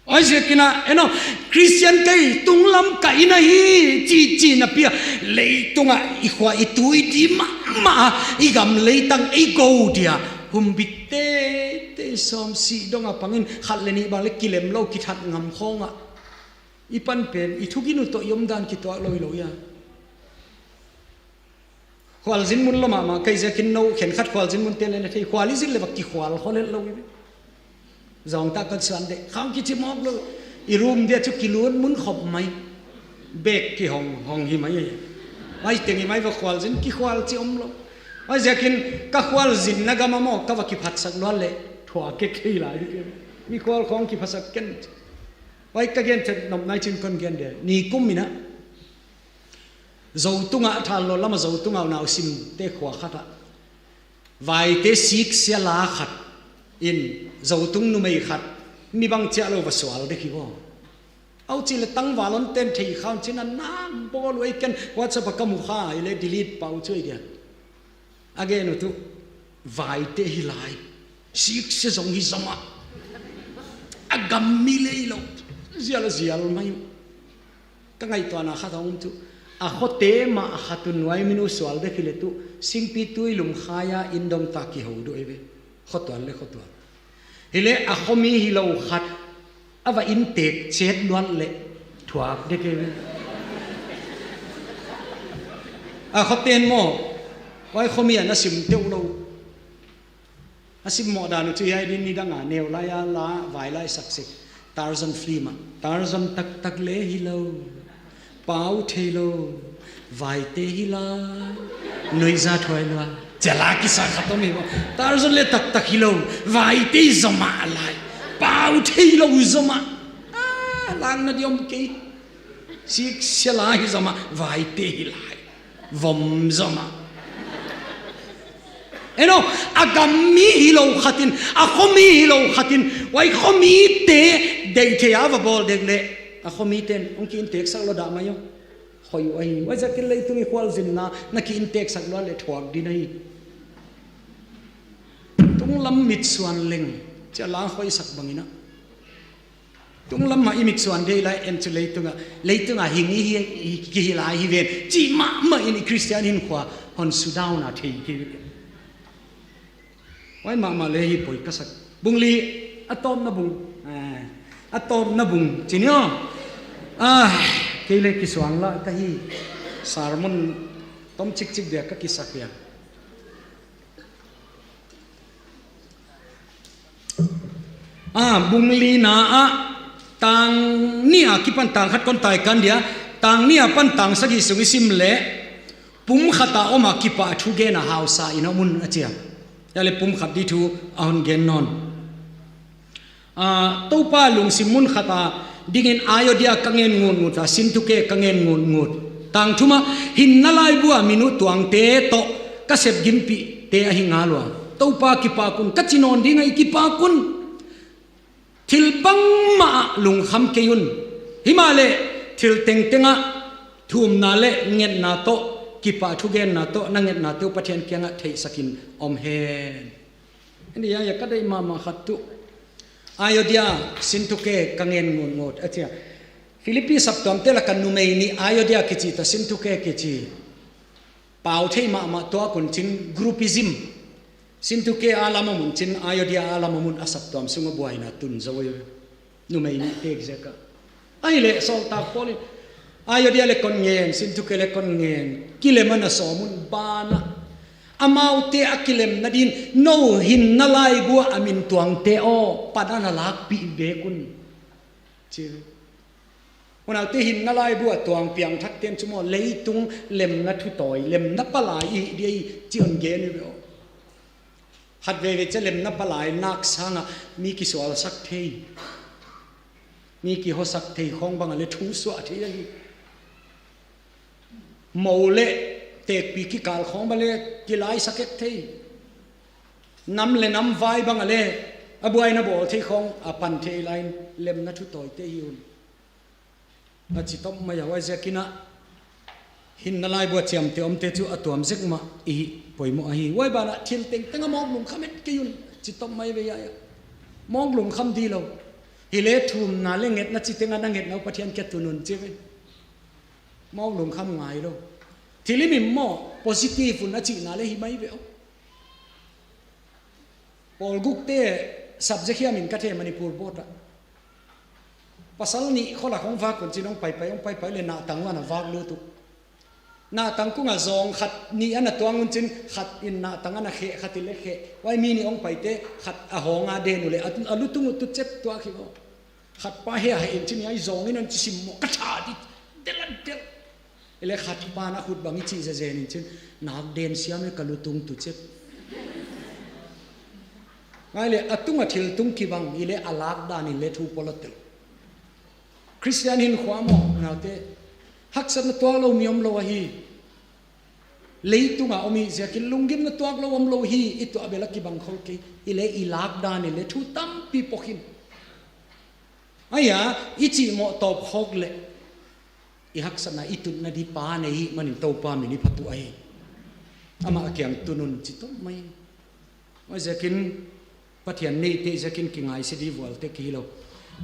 Huai ziakin ah, eno, Khristian kei tunglam ka inn ahi, ci, ci napi-a, leitungah i khua i tui ding mahmah a, i gam leitang ei go dia, humbit teitei sawm sih dong a pangin khat le nih bang le kilem lo kithat ngam khawng ah, i pan pen, i thugin uh tawh i omdan kituak lo hi lo ia. Khualzin mun lua mahmah, kei ziakin no khenkhat khualzin mun te le na thei, khual i zin le va kikhual kholel lo i ve. Zawngtah kan suan deh, khang kici mawk lo. I room dia cu kilun mun khop mai. Bek kihong, hong hi mai. Mai teng i mai va khualzin, kikhual ci om lo. Huai ziakin ka khualzin na gam a maw, ka va kiphatsak luat le, thua kek kei lai ding. Mi khual khawng kiphatsak ken. Huai ka gen tet nop nai cin kon gen deh. Ni kum in ah. Zotungah a thallo lamah Zotungah unau simte khua khatah vaite siksia la khat in Zotung numei khat mi bang ciah lo va sual dek hi baw. Au ci le tangval on ten thei khaun cin a nak bawl uh ei ken WhatsApp a ka mu kha i le delete pau cuai dia. A gen uh tu vaite hi lai. Siksia zong hi zomah. A gam mi le hi lo. Zial a zial mai uh. Ka ngaihtuahna khat a om cu a khuate mah a khat un nuai minu sual dek hi le tu singpi tui lum khai a inn dom ta kiho duh ei ve. Khuatual le khuatual. Hi le a khuami hi lo khat a va inntek cet luat le thuak dek ei ve. A khuaten maw huai khuami a na sim teuh lo. A simmawh dan uh cu hiai din nidang a neu lai a la vai lai sak si. Tarzan film ah Tarzan taktak le hi lo. Pau thei lo. Vaite hi lai. Nuiza thuai lua. Cia la kisa khat om hi maw. Tarzan le taktak hi lo. Vaite hi zomah lai. Pau thei lo zomah. Ah, langna di om kei. Siksia la hi zomah. Vaite hi lai. Vom zomah. Eno, a gam mi hi lo khatin, a khuami hi lo khatin, huai khuamite deih thei a va bawl dek leh a khuamite in hong ki-inntek sak lo dah mai aw. Khoi uh ahi. Huai ziakin leitung i khualzinna na ki-inntek sak lo le thuak ding ahi. Tunglam mitsuan leng cia la khoi sak bangin ah. Tunglam mah i mitsuan dei lai en cu leitungah, leitungah hing i hi, hi, kihi lai hi ven. Cih mahmah in i Khristian hinkhua hon sudauna thei kei. Huai mahmah le hi poi ka sak. Bung li a tawpna bung. Eh, a tawpna bung. Ci ni aw. Ah, kei le kisuang lah ka hi. Sermon tom cikcik dia ka kisak dia. A, bung lina ah tang nih a kipan tang khat kon taikan dia, tang nih a pan tang sagih sung i sim leh pum khat a om a kipah thugen a hausa in a om un a ci a. Tua le pum khat ding thu a hon gen nawn. A, Topa lungsim mun khat a dingin Euodia ka ngen ngutngut a, Syntyche ka ngen ngutngut. Tang thum ah hinna laibu a min uh tuangte tawh ka sep gimpihte ahi ngal uh a, Topa kipak un, ka ci nawn ding ahi, kipak un. Thil bangmah ah lungkham kei un. Himahleh thil tengteng ah thumna le ngetna tawh, kipah thugenna tawh na ngetnate uh Pathian kiangah theihsakin om hen. Hih ni a ka deih mahmah khat tuh Euodia, Syntyche ka ngen ngutngut a ci a. Philippi saptuamte lakah numei nih Euodia kici ta, Syntyche kici. Pau thei mahmah tuak un cin groupism. Syntyche a lam om un cin Euodia a lam om un a saptuam sungah buaina tun zo hi. Numei nih pek ziakah. Ahihleh sawltak Paul in Euodia le kon ngen, Syntyche le kon ngen, kilem a na sawm un banah. Amaute a kilem nadin no hinna laibu ah a min tuangte aw, pan a na lakpih bek un. Ci. Unaute hinna laibu a tuang piangthakte in cu maw leitung lemna thutawi, lemna palai i hih dih ahi ci hon gen hi ve aw. Khat veivei ciah lemna palai nak sangah mi kisualsak thei, mi kihosak thei khawng bangah le thu suah thei ahi. Mo le tekpi kikal khawng bang le kilaisak ek thei. Nam le nam vai bangah le a buaina bawl thei khawng a pan thei lai-in lemna thu tawite hi un. A ci tawm mai a, huai ziakin ah hinna laibu a ciamteh omte cu a tuam zek mah i hih poimawh ahi. Huai banah thil tengteng a mawk lungkham et kei un, ci tawm mai ve ai-ah. Mawk lungkham dih lo. Hi le thumna le ngetna ci tengah na ngetna uh Pathian kia tun un ci ve. Mawk lungkham ngai lo. Thil i mim maw, positive un a cihna le hi mai ve aw. Pawl gukte subject hiam in ka thei Manipur board ah. Pasal nih khuala hong vak un cin hong paipai, hong paipai le nahtang uh a na vak lut uh. Nahtang kungah zawng khat nih a na tuang un cin khat in nahtang a na kheh, khat in le kheh. Huai mi nih hong paite khat a hawng a den uh le a, a lutung uh tucep tuak hi aw. Khat pa heh a heh in cin ai zawng in hong ci simmawh ka tha dih. Del a del. Ile khat pan a khut bang i cih zezen in cin, nak den siam e ka lutung tucep. Ngai le a tungah thil tung kibang ile a lak dan in le thu pua lo tel. Khristian hinkhua maw, naute, haksatna tuak lo mi om lo ahi. Leitungah om i ziakin lunggimna tuak lo om lo hi, i tuah bel a kibang khol kei. Ile i lak dan in le thu tampi pua khin. Ahi a, i cihmawh tawp khawk leh i haksatna i tutna dih pa nei hih manin Topa min i phatuah hi. Amah a kiang tun un ci tawm mai. Huai ziakin Pathian neite ziakin kingaisia dih vualte kihi lo.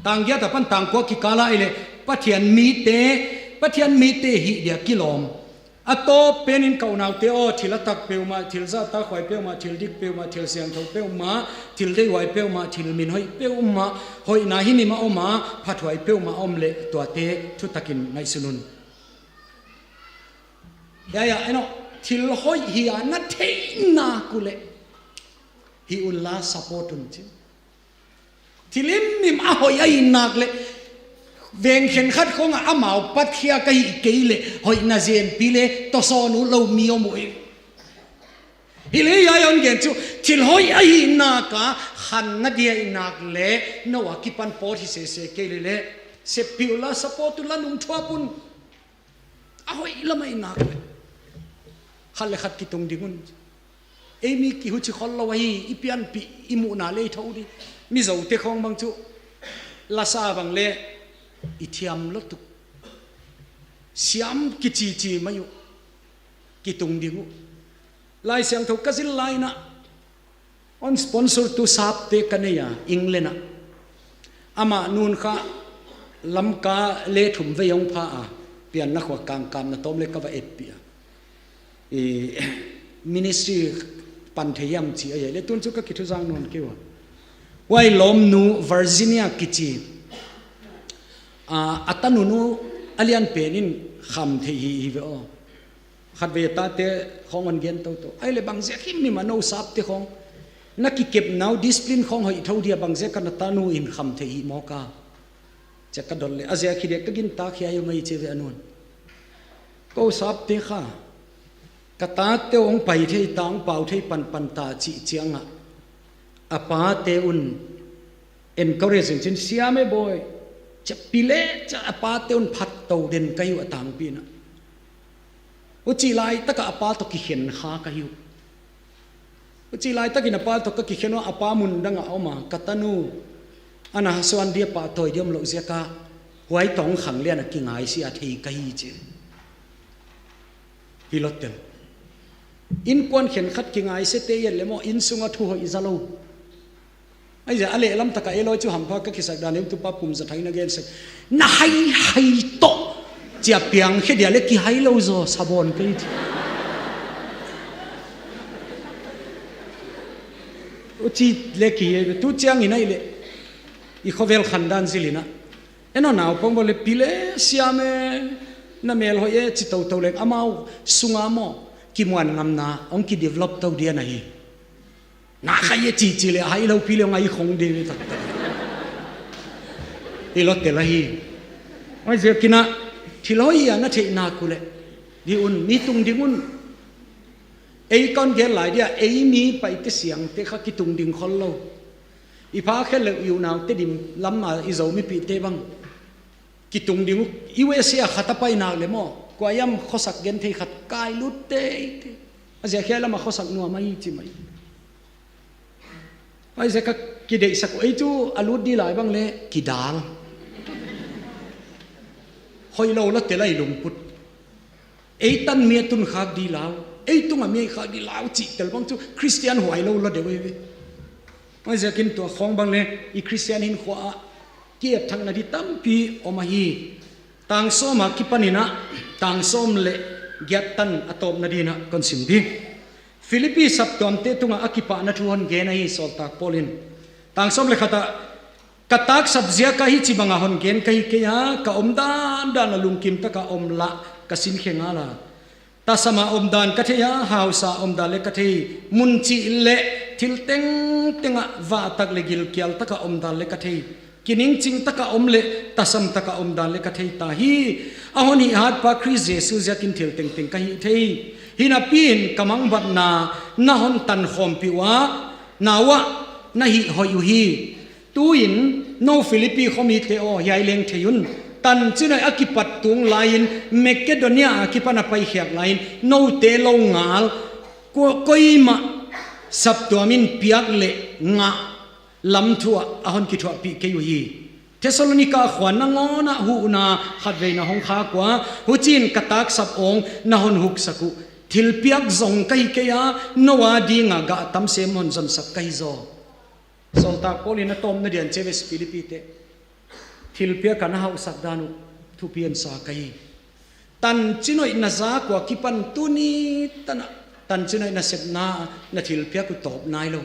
Tang giat a pan tang kua kikal ah i leh Pathian mite, Pathian mite hih dia kilawm. A tawp penin ka unaute aw, thil a tak peuhmah, thil zahtakhuai peuhmah, thil dik peuhmah, thil siangtho peuhmah, thil deihhuai peuhmah, thil minhoih peuhmah, hoihna himhim a om a, phathuai peuhmah a om leh tuate thutakin ngaihsun un. Ya, ya, eno, thil hoih hi a na theih nak uh leh hih unla support un ci. Thil himhim a hoih ahih nak leh veng khenkhat khawngah amau patkhia ka hih kei leh hoihna zenpi le tawsawn uh lo mi om uh hi. Hi le hiai hon gen cu thil hoih ahih nak a khan na dih ahih nak leh no a kipan pawt hi sese kei leh leh seppih unla support unla nungthuap un. A hoih lamah i nak leh khat le khat kitung ding un. Ei mi kihuci khol lo ahi, i pianpih i muhna le i tho dih. Mizote khawng bang cu lasa bang le i thiam lutuk. Siam kicici mai uh. Kitung ding uh. Lai Siangtho ka zil lai-in ah hon sponsor tu sapte ka nei a, England ah. Amah nun kha Lamka le thum vei hong pha a, pianna khua kangkapna tawm le ka va etpih a. I ministry pan thei hiam ci a, le tun cu ka kithuzang nawn kei uh a. Huai lawmnu Virginia kici, a, a tanu nu a lian pen in kham thei hi, hi ve aw. Khatvei a tate khawng hon gen toto. Ai le bangziak himhim a no sapte khawng na kikepna uh discipline khawng hoih tho dia bangziak a na tanu in kham thei hi mawk a. Cia ka dot le a ziak hi dia ka gintak hiai uh mai ci ve a nun. Ko sapte kha ka tate uh hong pai thei ta, hong pau thei panpan ta cih ciangah a pate un encourage in cin siam e bawi. Cia pi le cia a pate un phat to den ka hi uh a tangpi in ah. Hucih laitakah a pa tawh kikhen kha ka hi uh. Hucih laitakin a pa tawh ka kikhen uh a, a pa mundangah a om a, ka tanu a na hasuan dia pahtawi dia om loh ziakah huai tawh hong khang lian a kingaisia thei ka hi ci. Hi lotel. Innkuan khenkhat kingaisiate i et le maw, inn sungah thu hoih za lo. Ahi zia a lehlam takah ei lawi cu hampha ka kisak dan in tupa pum za thai na gen sek. Na haihai tawh cia piang khe dia le kihai lo zaw sabawn kei ci. Uci le kihi tu ciangin ahi le i khuavel khandan zil in ah. En aw naupang bawl le pi le siam e, na mel hoih e ci toto leng amau sunga maw kimuan ngamna hong kidevelop to dia na hi. Na khai e cici le a hai lo pi le hong ai khong de ve taktak. I lotel ahi. Huai ziakin ah thil hoih a na theih nak uh leh dih un, mi tung ding un. Ei ka hon gen lai dia, ei mi Paite siangte kha kitung ding khol lo. I pha khe leuh i unaute dim lam a i Zomipihte bang kitung ding uh. U S A a khat a pai nak le maw, kua hiam khuasak gen thei khat kai lut teitei. A ziak hiai lam a khuasak nuam ahi ci mai. Huaiziak a kideihsak uh, ei cu a lut di lai bang le kidal. Hoih lo la tel a i lungput. Ei tan mi a tun khak di lau, ei tungah mi a khak di lau cih tel bang cu Khristian huai lo la deuh ei ve. Huaiziakin tua khawng bang le i Khristian hinkhua ah ki-etthakna di tampi om ahi. Tang sawm a kipanin ah tang sawm le giat tan a tawpna dingin ah kon sim ding. Filipi saptuamte tungah a kipahna thu hon gen ahi sawltak Paul in. Tang sawm le khat ah, ka taksap ziak a hici bangah hon gen ka hi kei a, ka om dandan a lungkim taka om lah ka sinkhia ngal a. Tasam a om dan ka thei a, hausa a om dan le ka thei, mun cih le thil tengteng ah vahtak le gilkial taka om dan le ka thei. Kiningcing taka om le tasam taka om dan le ka thei ta hi. A hon hih hatpa Khrist Jesu ziakin thil tengteng ka hih thei. Hinapi in ka mangbatna na hon tankhawmpih uh a, na uh ah na hih hoih uh hi. Tu-in no Filipi khuamite aw, hiai leng thei un. Tancinaih a kipat tung lai-in Makedonia a kipan a paikhiak lai-in note lo ngal ko-, koimah saptuam in piak le ngah lam thu ah a hon kithuahpih kei uh hi. Thessalonika khua nangawn ah huhna khatveina hong khak uh a, huci-in ka taksap awng na hon huksak uh. Thilpiak zong ka hi kei a, no a dingah gah tam sem hon zonsak ka hi zaw. Sawltak Paul in a tawpna dingin ci ve, Filipite thilpiak a na hauhsak dan uh thupi hon sa ka hi. Tancinaih na zak uh a kipan tuni tan ah tancinaih na sepna ah na thilpiak uh tawp nai lo.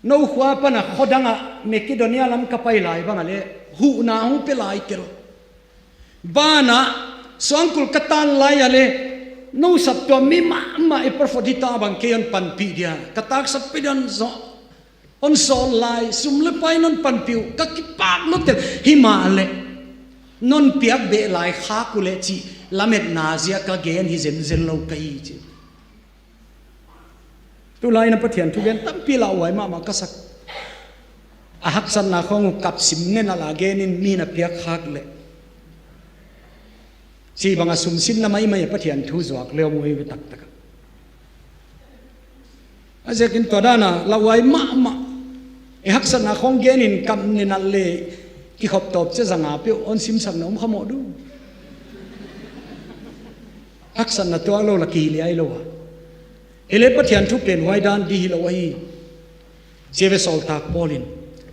No khua pan a khuadang ah Makedonia lam ka pai lai bang a le huhna hong pia lai tel. Banah suangkul ka tan lai a le no saptuam mi mahmah Epafrodita bang kei hon panpih dia, ka taksap pia dia hon zaw, hon sawl lai, sum le pai in hon panpih uh, ka kipak luatel. Himahleh non piak beh lai khak uh leh cih lametna ziak a gen hi zenzen lo ka hi ci. Tulai in a Pathian thugen tampi lauhuai mahmah ka sak. A haksatna khawng uh kap sim nen a la gen in mi na piak khak leh cih bang a sumsinna maimai a Pathian thu zuak le om uh hi ve taktak a. A ziakin tua dan a lauhuai mahmah. I haksatna khawng gen in kap nen a le kikhop tawp cia zanga peuh hon simsakna om kha mawh duh. Haksatna tuak lo la kihih liai lo a. Hi le Pathian thu pen huai dan di hi lo ahi. Ci ve sawltak Paul in.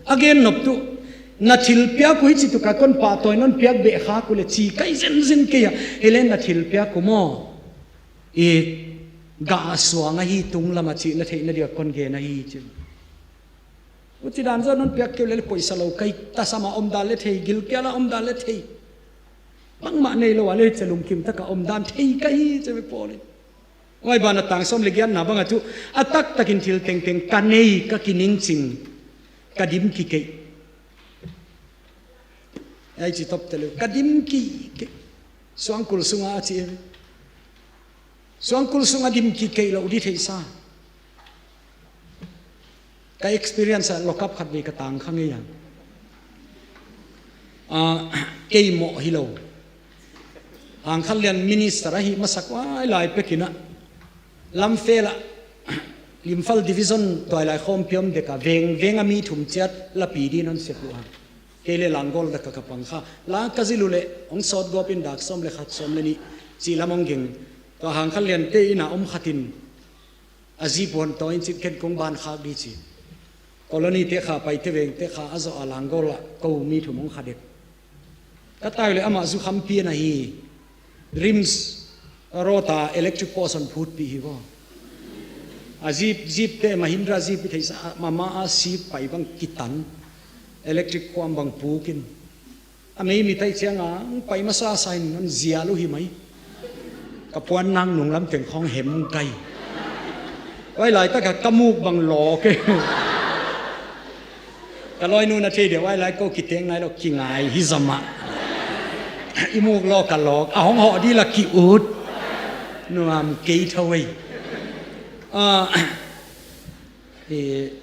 A gen nop tuh, na thilpiak uh hici tuk a kon pahtawi non piak beh khak uh leh ci ka hi zenzen kei a. Hi le na thilpiak uh maw, i gah suang ahi, tunglam a cih na theihna dia kon gen ahi ci. Huci dan zaw non piak kei uh leh le poisa lo ka hi, tasam a om dan le thei, gilkial a om dan le thei. Bangmah nei lo a le hici a lungkim taka om dan thei ka hi ci ve Paul in. Huai banah tang sawm le giatna bang a tuh, a taktakin thil tengteng ka nei, ka kiningcing, ka dim kikeih. Ai ci tawp tel uh, ka dim kikeih. Suangkul sungah a ci e. Suangkul sungah dim kikeih loh di theihsa. Ka experience ah lockup khat vei ka tang kha ngei a. Ah, kei mawh hi lo. Hang Khan Lian minister ahih masak huai lai pekin ah Lamfel ah Imphal division tuailai khawmpi om dek a veng, veng a mi thum ciat lapi dingin hon sep uh a. Kei le Langol dak ah ka pang kha. La ka zil uh leh hong sawt gawp in dak sawm le khat, sawm le nih cih lam hong geng. Tua Hang Khan Lian te inn ah om khat in a jeep hon tawi in cin, ken kong ban khak di ci. Colony te kha, Paite veng te kha a zawh a, Langol ah ko mi thum hong kha dek. Ka tai uh leh amah zukham pian ahi. RIMS road a electric post hon phutpih hi vaw. A jeep, jeep te, Mahindra jeep i theihsa, a mama a sip pai bang kitan. Electric khuam bang puk in. A mei mit ahih ciangin hong pai masa sa in hon zial uh hi mai. Ka puan nang nung lam teng khawng hem kai. Huai laitak ah ka muk bang lawk e. Ka lawinu na thei deuh, huai lai ko kiteng nai lo, kingai hi zomah. I muk lawk a lawk, a hong hawh di la ki-ut. Nuam kei tho ei. Ah, eh,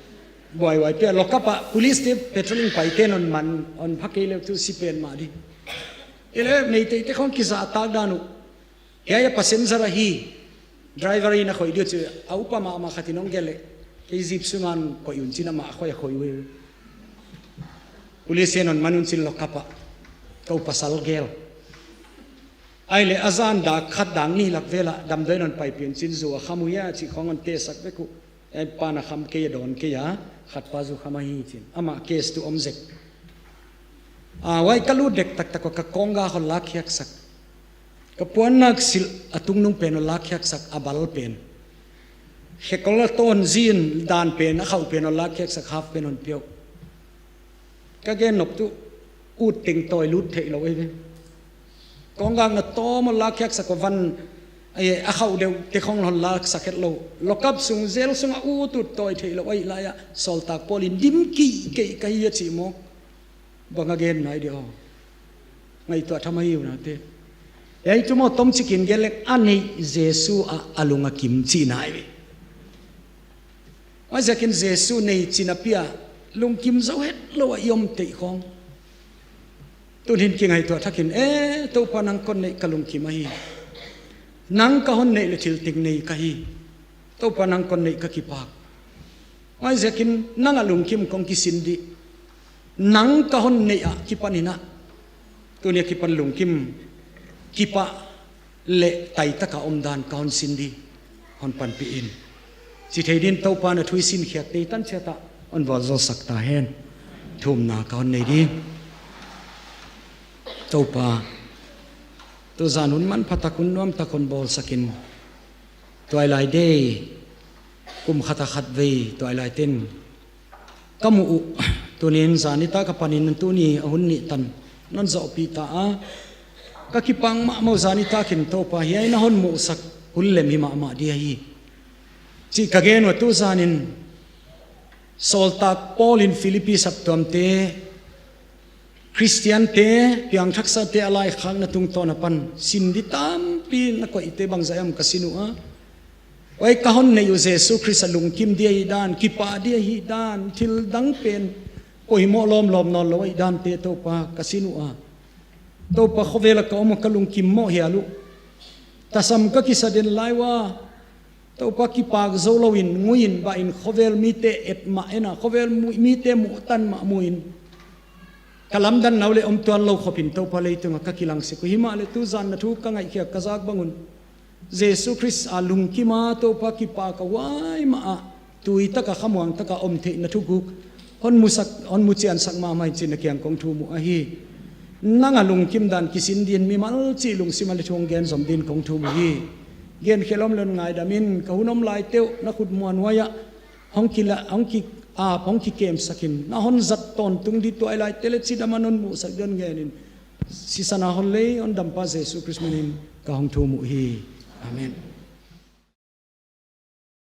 buaibuai pia lokap ah police te patrolling paite non man on pha kei leu tu si pen mah ding. Ile Meiteite khong kizahtak dan uh. Hiai a passenger ahi driver in a khoih diu ci a upa mahmah khat in hong gelh leh kei jeep sungan koih un cin amah a khoih a khoih uh. Police in hon man un cin lokap ah ka u pasal gel. Ai le a zan dak khat dak nih lak vel ah damdawi in hon paipih un cin zu a kham uh hia cih khong hon teh sak vek uh. Ai pan a kham kei a dawn kei a khat pa zu kham ahi cin amah case tu om zek. Ah, huai ka lut dek taktak uh ka kawnggak hon lakkhiaksak. Ka puannak silh a tungnung pen hon lakkhiaksak a bal pen. Khekol a tawn zin dan pen a khauh pen hon lakkhiaksak half pen hon pia uh. Ka gen nop tu ut teng tawi lut theih lo ei ve. Kawnggak na tawm hon lakkhiaksak uh van, eh, a khauh deuh te khong hon laksak het lo. Lokap sung zel sung a ut ut tawi theih lo ei lai ah sawltak Paul in dim kihkeih ka hi a cih mawk. Bang a gen nai dih aw. Ngaihtuah tham ahi uh nate. Ei tu maw tomcik in gen leng a neih Jesu ah a lung a kim cih nai ve. Huaiziakin Jesu nei cin a pia lungkim zo het lo a i om teih khong. Tun hin kingaihtuah thakin e Topa nang kon neih ka lungkim ahi. Nang ka hon neih le thil ting nei ka hi. Topa nang kon neih ka kipak. Huaiziakin nang a lungkim kong kisin dih. Nang ka hon neih ah kipan in ah tuni a kipan lungkim kipah le taitak a omdan ka hon sin dih. Hon panpih in. Ci thei din Topa na thu i sinkhiak tei tan ciat ah hon vualzawlsak ta hen. Thumna ka hon nei dih. Topa tuzan hun manphatak hun nuamtak hon bawlsak in. Tuailai dei kum khat a khat vei tuailai ten ka muh uh. Tunin zani tak a panin tuni a hun nih tan non zawhpih ta a ka kipak mahmah uh. Zani takin Topa hiai na hon muhsak hun lem hi mahmah dih ahi. Cih ka gen uh a tuzanin sawltak Paul in Philippi saptuamte Khristiante piangthaksate a laikhakna tungtawn a pan sin dih tampi na koihte bangzah hiam ka sin uh a. Huai ka hon neih uh Jesu Khrist a lungkim dih ahi dan, kipah dih ahi dan, thil dang pen poimoh lawmlawm nawn lo ahi dante Topa ka sin uh a. Topa khovel a ka om a ka lungkim mawh hial uh. Tasam ka kisa den lai uh a. Topa kipak zo loin nguin bahin khovel mite et mah en a khovel mu- mite muhtan mah muin ka lamdan nau le om tuan lo khopin Topa leitungah ka kilangsik uh. Himahleh tuzan na thu ka ngaihkhiak ka zak bangun Jesu Khrist a lungkima Topa kipak a huai mah ah tuitaka khamuangtaka om theihna thuguk hon musak hon muciansak mahmah in cin na kiang kong thum uh ahi. Nang a lungkim dan kisin din mimal cih lungsim a le thu hong gen zom din kong thum uh hi. Genkhelh om lon ngaidam in ka hun om lai teuh na khut muanhuai ah hong kila hong ki ap hong kikemsak in na hon zat tawntung dih tuailai tele cidam a non muhsak dih hon ngen in. Sisan a hon lei hon dampa Jesu Khrist min in ka hong thum uh hi. Amen.